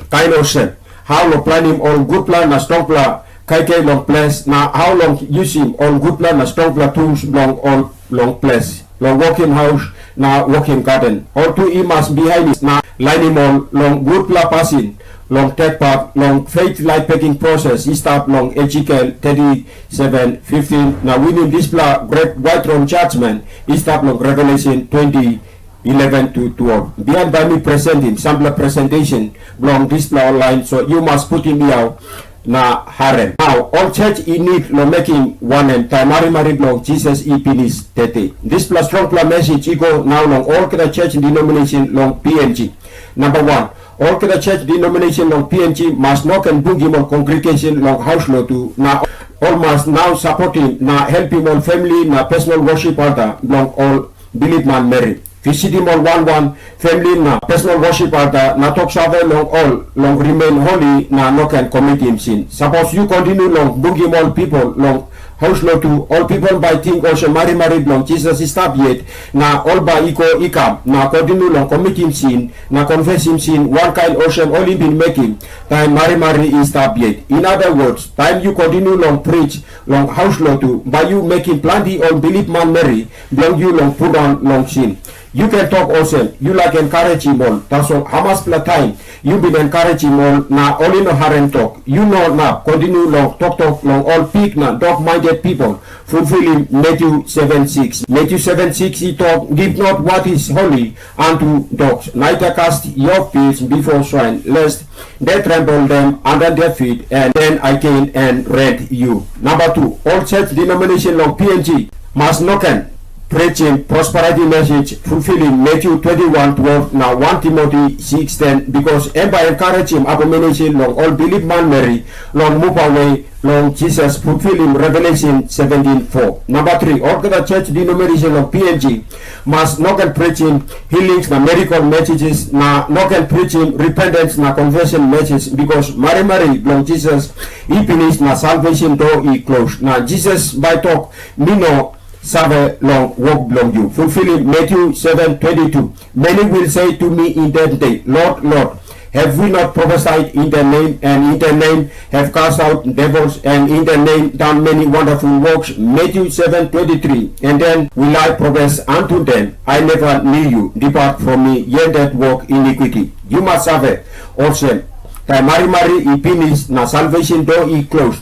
kain olsem, how long planim ol gutpela na strongpela kaikai long ples, na how long yusim ol gutpela na strongpela tools bilong ol long ples, long wokim haus na wokim gaden. Ol tu i mas bihainim na lainim ol long gutpela pasin, long tek pat long faith life peking proses i stap long Ezekiel thirty seven fifteen, na winim dispela great white throne judgment i stap long Revelation twenty eleven to twelve. Bihain bai mi presentim sampela presentation bilong dispela online, so yu mas putim yau na harem. Nau, ol church i nid long mekim wanem taim marimari bilong Jisas i pinis tete? Dispela strongpela message i go nau long olgeta church denomination long P N G. Namba wan, olgeta church denomination long P N G mas no ken bungim ol congregation long haus lotu, na ol mas nau sapotim na helpim ol family na personal worship altar bilong ol bilip manmeri. Visitim ol wan wan family na personal worship altar na tok save long ol long remain holy na no ken komitim sin. Sapos yu kontinu long bungim ol pipel long haus lotu, ol pipel bai ting olsem marimari bilong Jisas i stap yet, na ol bai i go i kam na kontinu long komitim sin na konfesim sin wankain olsem ol i bin mekim taim marimari i stap yet. In other words, taim yu kontinu long pris long haus lotu, bai yu mekim planti ol bilip manmeri bilong yu long pundaun long sin. Yu ken tok olsem, yu laik enkarejim ol, tasol hamaspela taim yu bin enkarejim ol na ol i no harim tok? Yu no inap kontinu long toktok long ol pik na dok minded pipel, fulfilim Matthew seven six. Matthew seven six i tok, "Give not what is holy unto dogs, neither cast your pearls before swine, lest they trample them under their feet, and then again and rend you." Number two, all church denomination long P N G mas no ken preaching prosperity message, fulfilim Matthew twenty one twelve na one Timothy six ten, because em bai encouragim abomination long ol bilip manmeri long move away long Jisas, fulfilim Revelation seventeen four. Number three, olgeta church denomination long P N G mas no ken preaching healings na miracle messages, na no ken preaching repentance na confession message, because marimari bilong Jisas i pinis na salvation door i close. Na Jisas bai tok, "Mi no save long wok bilong yu." Fulfilim Matthew seven twenty two. Many will say to me in that day, "Lord, Lord, Have we not prophesied in the name, and in the name have cast out devils, and in the name done many wonderful works? Matthew seven twenty-three. And then will I profess unto them, I never knew you, depart from me, ye that work iniquity. You must save, olsem, taim marimari i pinis na salvation door i close,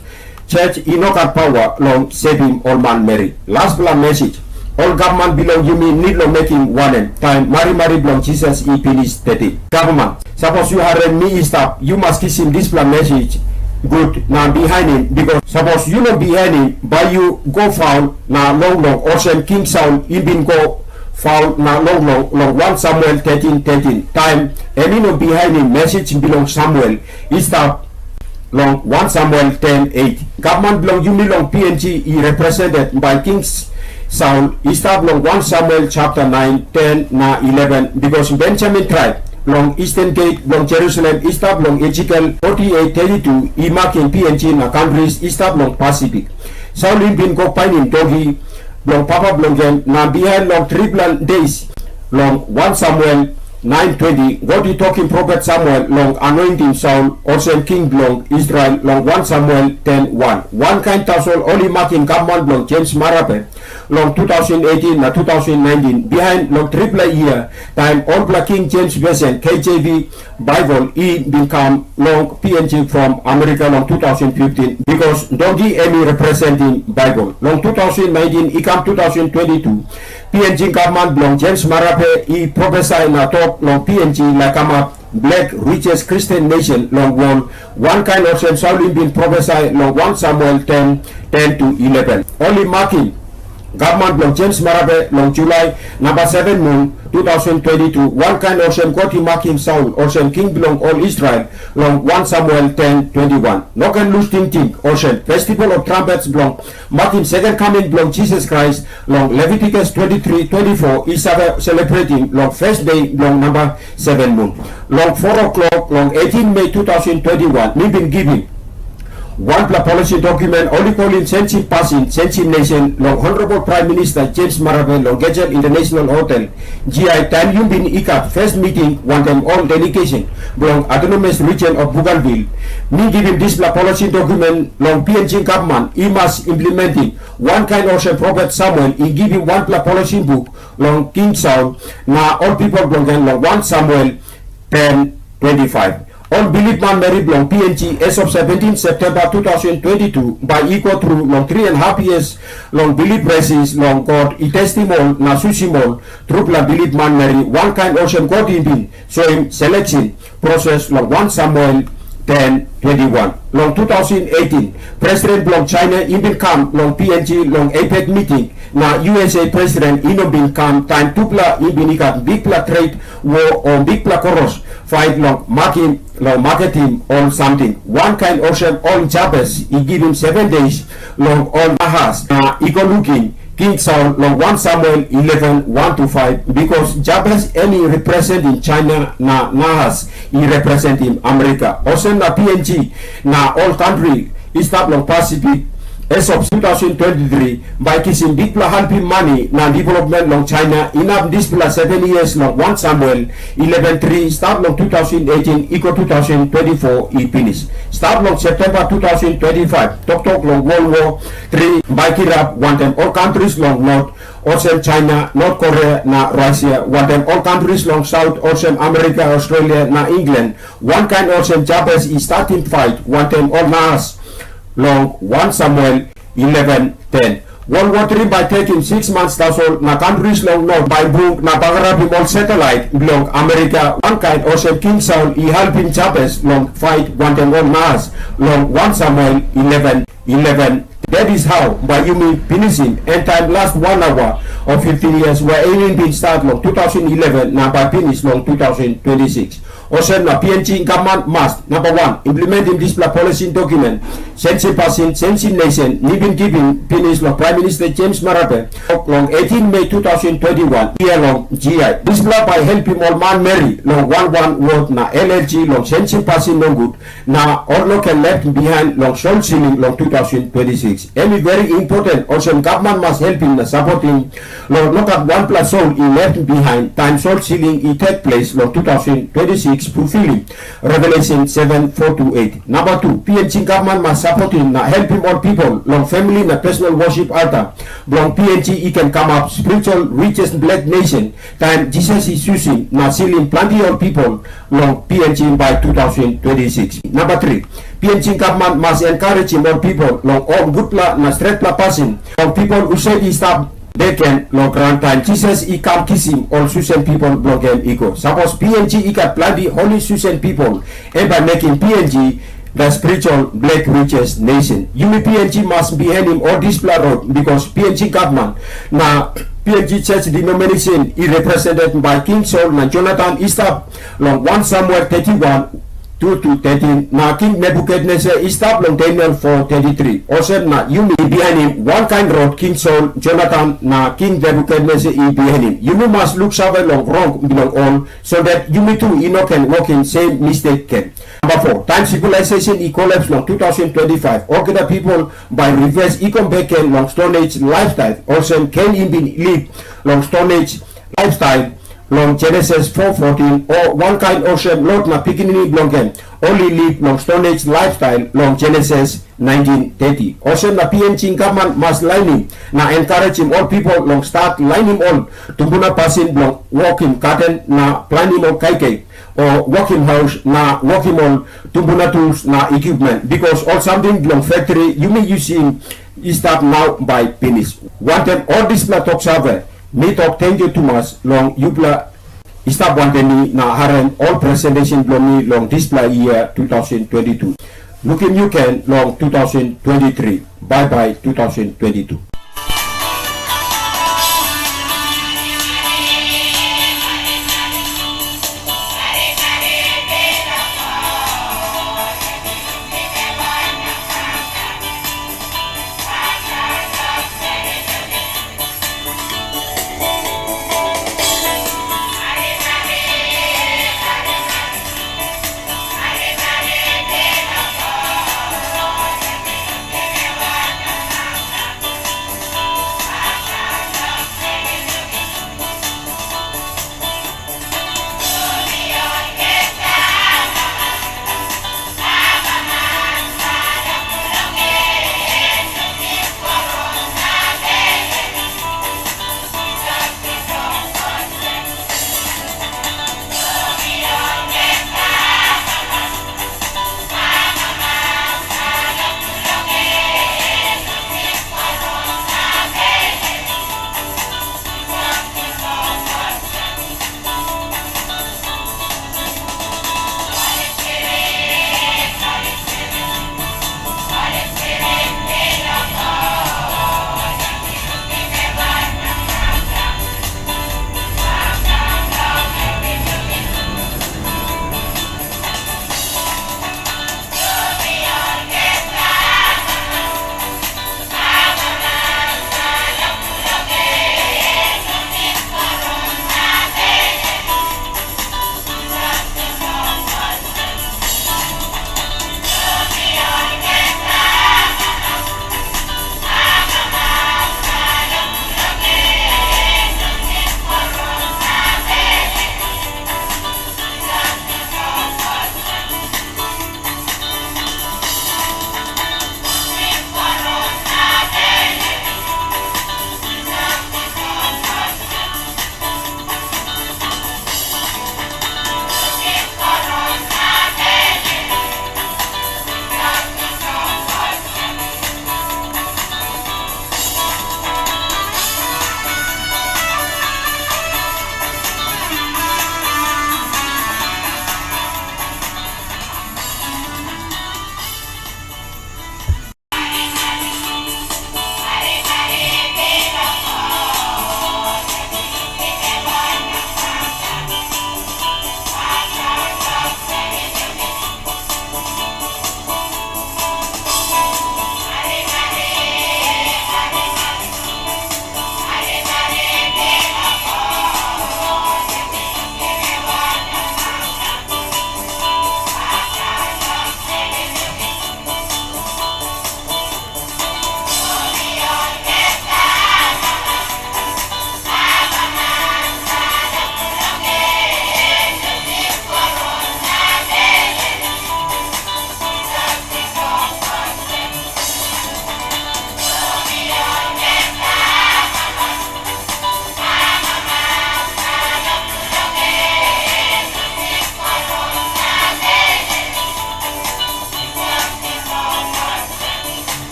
church i no gat power long sevim ol manmeri. Laspela message, ol gavman bilong yumi need long mekim wanem taim marimari bilong Jesus i pinis thirteen? Gavman, sapos yu harim mi i stap, yu mas kisim dispela message gut na bihainim, because sapos yu no bihainim, bai yu go faul na longlong olsem King Saul i bin go faul na longlong long wan Samuel thirteen thirteen, taim em i no bihainim message bilong Samuel i stap long wan Samuel ten eight. Gavman bilong yumi long P N G i represented by King Saul i stap long wan Samuel chapter nine, ten na eleven, because Benjamin tribe long Eastern Gate bilong Jerusalem i stap long Ezekiel forty-eight thirty-two i makim P N G na countries i stap long Pacific. Saul i bin go painim dogi bilong papa bilong en, na bihain long tripela days, long wan Samuel nine twenty, God i tokim profet Samuel long anointim Saul olsem king bilong Israel long wan Samuel ten one. Wankain tasol ol i makim gavman bilong James Marape long two thousand eighteen na two thousand nineteen, bihain long tripela yia, taim olpela King James Version, K J V, Bible i bin kam long P N G from America long two thousand fifteen, because dogi em i representim Bible. Long two thousand nineteen i kam two thousand twenty-two, P N G gavman bilong James Marape i profesai na tok long P N G laik kamap black richest Christian nation long world, wankain olsem Saul i bin profesai long wan Samuel ten, ten to eleven. Ol i makim gavman bilong James Marape long Julai namba seven mun two thousand twenty-two, wankain olsem God i makim Saul olsem king bilong ol Israel long wan Samuel ten twenty-one. No ken lus tingting olsem, Festival of Trumpets bilong makim second coming bilong Jesus Christ long Leviticus twenty-three twenty-four i save celebrating long first day bilong namba seven mun. Long four o'clock long eighteen Mei two thousand twenty-one, mi bin givim wanpela policy document ol i kolim Sensim Pasin, Sensim Nation, long Honorable Prime Minister James Marape long Gazette International Hotel, G I, taim yu bin i gat first meeting wantaim ol delegation bilong Autonomous Region of Bougainville. Mi givim dispela policy document long P N G gavman i mas implementim, wankain olsem profet Samuel i givim wanpela policy buk long King Saul na ol pipel bilong en long wan Samuel ten twenty-five. Ol bilip manmeri bilong P N G as of seventeen September two thousand twenty-two bai i go tru long three and half years long bilip resis long God i testim ol na susim ol trupela bilip manmeri, wankain olsem God i bin soim selection proses long wan Samuel ten twenty-one. Long two thousand eighteen, President bilong China i bin kam long P N G long APEC meeting, na U S A President i no bin kam taim tupela i bin i gat bikpela trade war o bikpela koros, fight long makim, long maketim ol samting. Wankain olsem ol Jabes i givim seven days long ol Nahas na i go lukim King Saul long wan Samuel eleven, one to five, because Jabes em i representim China na Nahas i representim Amerika. Olsem na P N G na ol kantri i stap long Pasifik, as of two thousand twenty-three, bai kisim bikpela helpim mani na development long China inap dispela seven years long wan Samuel eleven three, stap long two thousand eighteen i go two thousand twenty-four i pinis. Stap long September two thousand twenty-five, toktok long World War three bai kirap wantaim ol kantris long North, olsem China, North Korea na Russia, wantaim ol kantris long South, olsem Amerika, Australia na England, wankain olsem Jabes i statim pait wantaim ol Nahas long wan Samuel eleven ten. World War three bai tekim six months tasol, na kantris long North bai bung na bagarapim ol satelait bilong Amerika, wankain olsem King Saul i helpim Jabes long pait wantaim ol Nahas long wan Samuel eleven eleven. That is how bai yumi pinisim end time last one hour of fifteen years, where em bin start long two thousand eleven na bai pinis long two thousand twenty-six. Olsem na P N G gavman must, namba wan, implementim dispela policy document, Sensim Pasin, Sensim Nation, mi bin givim pinis long Prime Minister James Marape long eighteen Mei two thousand twenty-one, yia long G I. Dispela bai helpim ol manmeri long wan wan word na L L G long Sensim Pasin nogut, na ol no ken left behind long soul sealing long two thousand twenty-six. Em i very important, olsem gavman mas helpim na sapotim Long no gat wanpela soul i left behind taim soul sealing i tek ples long two thousand twenty-six fulfilling Revelation seven four to eight. Number two, P N G government must supporting na helpim ol people long family na personal worship altar bilong P N G i ken kamap spiritual richest black nation taim Jesus i susim na sealing planti ol people long P N G by two thousand twenty-six. Number three, P N G government must encouraging ol people long ol gutpela na stretpela pasin. Ol people husat i stap beken long graun taim Jesus i kam kisim ol susen people bilong em i go. Sapos P N G i gat planti holy susen people, em bai mekim P N G the spiritual black richest nation. Yumi P N G must bihainim ol dispela rot, because P N G government na P N G church denomination i represented by King Saul na Jonathan i stap long one Samuel thirty-one, two to thirteen, na King Nebuchadnezzar i stap long Daniel four thirty-three. Olsem na yumi bihainim wankain rot King Saul, Jonathan na King Nebuchadnezzar i bihainim. Yumi mas luksave long rong bilong ol, so that yumi tu i no ken wokim sem mistek gen. Number four, taim civilization i collapse long two thousand twenty-five, olgeta people bai reverse i come back gen long Stone Age lifestyle, olsem Cain i bin live long Stone Age lifestyle long Genesis four fourteen, o wankain olsem Lot na pikinini bilong en, ol i live long Stone Age lifestyle long Genesis nineteen thirty. Olsem na P N G government mas lainim na encouraging ol people long start lainim ol tumbuna pasin bilong wokim garden na planim ol kaikai, o wokim haus na wokim ol tumbuna tools na equipment, because ol samting bilong factory yumi yusim i stap nau bai pinis. Wantaim ol dispela tok save, mi tok tenkyu tumas long yupela i stap wantaim mi na harim ol presentation bilong mi long dispela year two thousand twenty-two. Lukim yu ken long two thousand twenty-three. Bye bye two thousand twenty-two.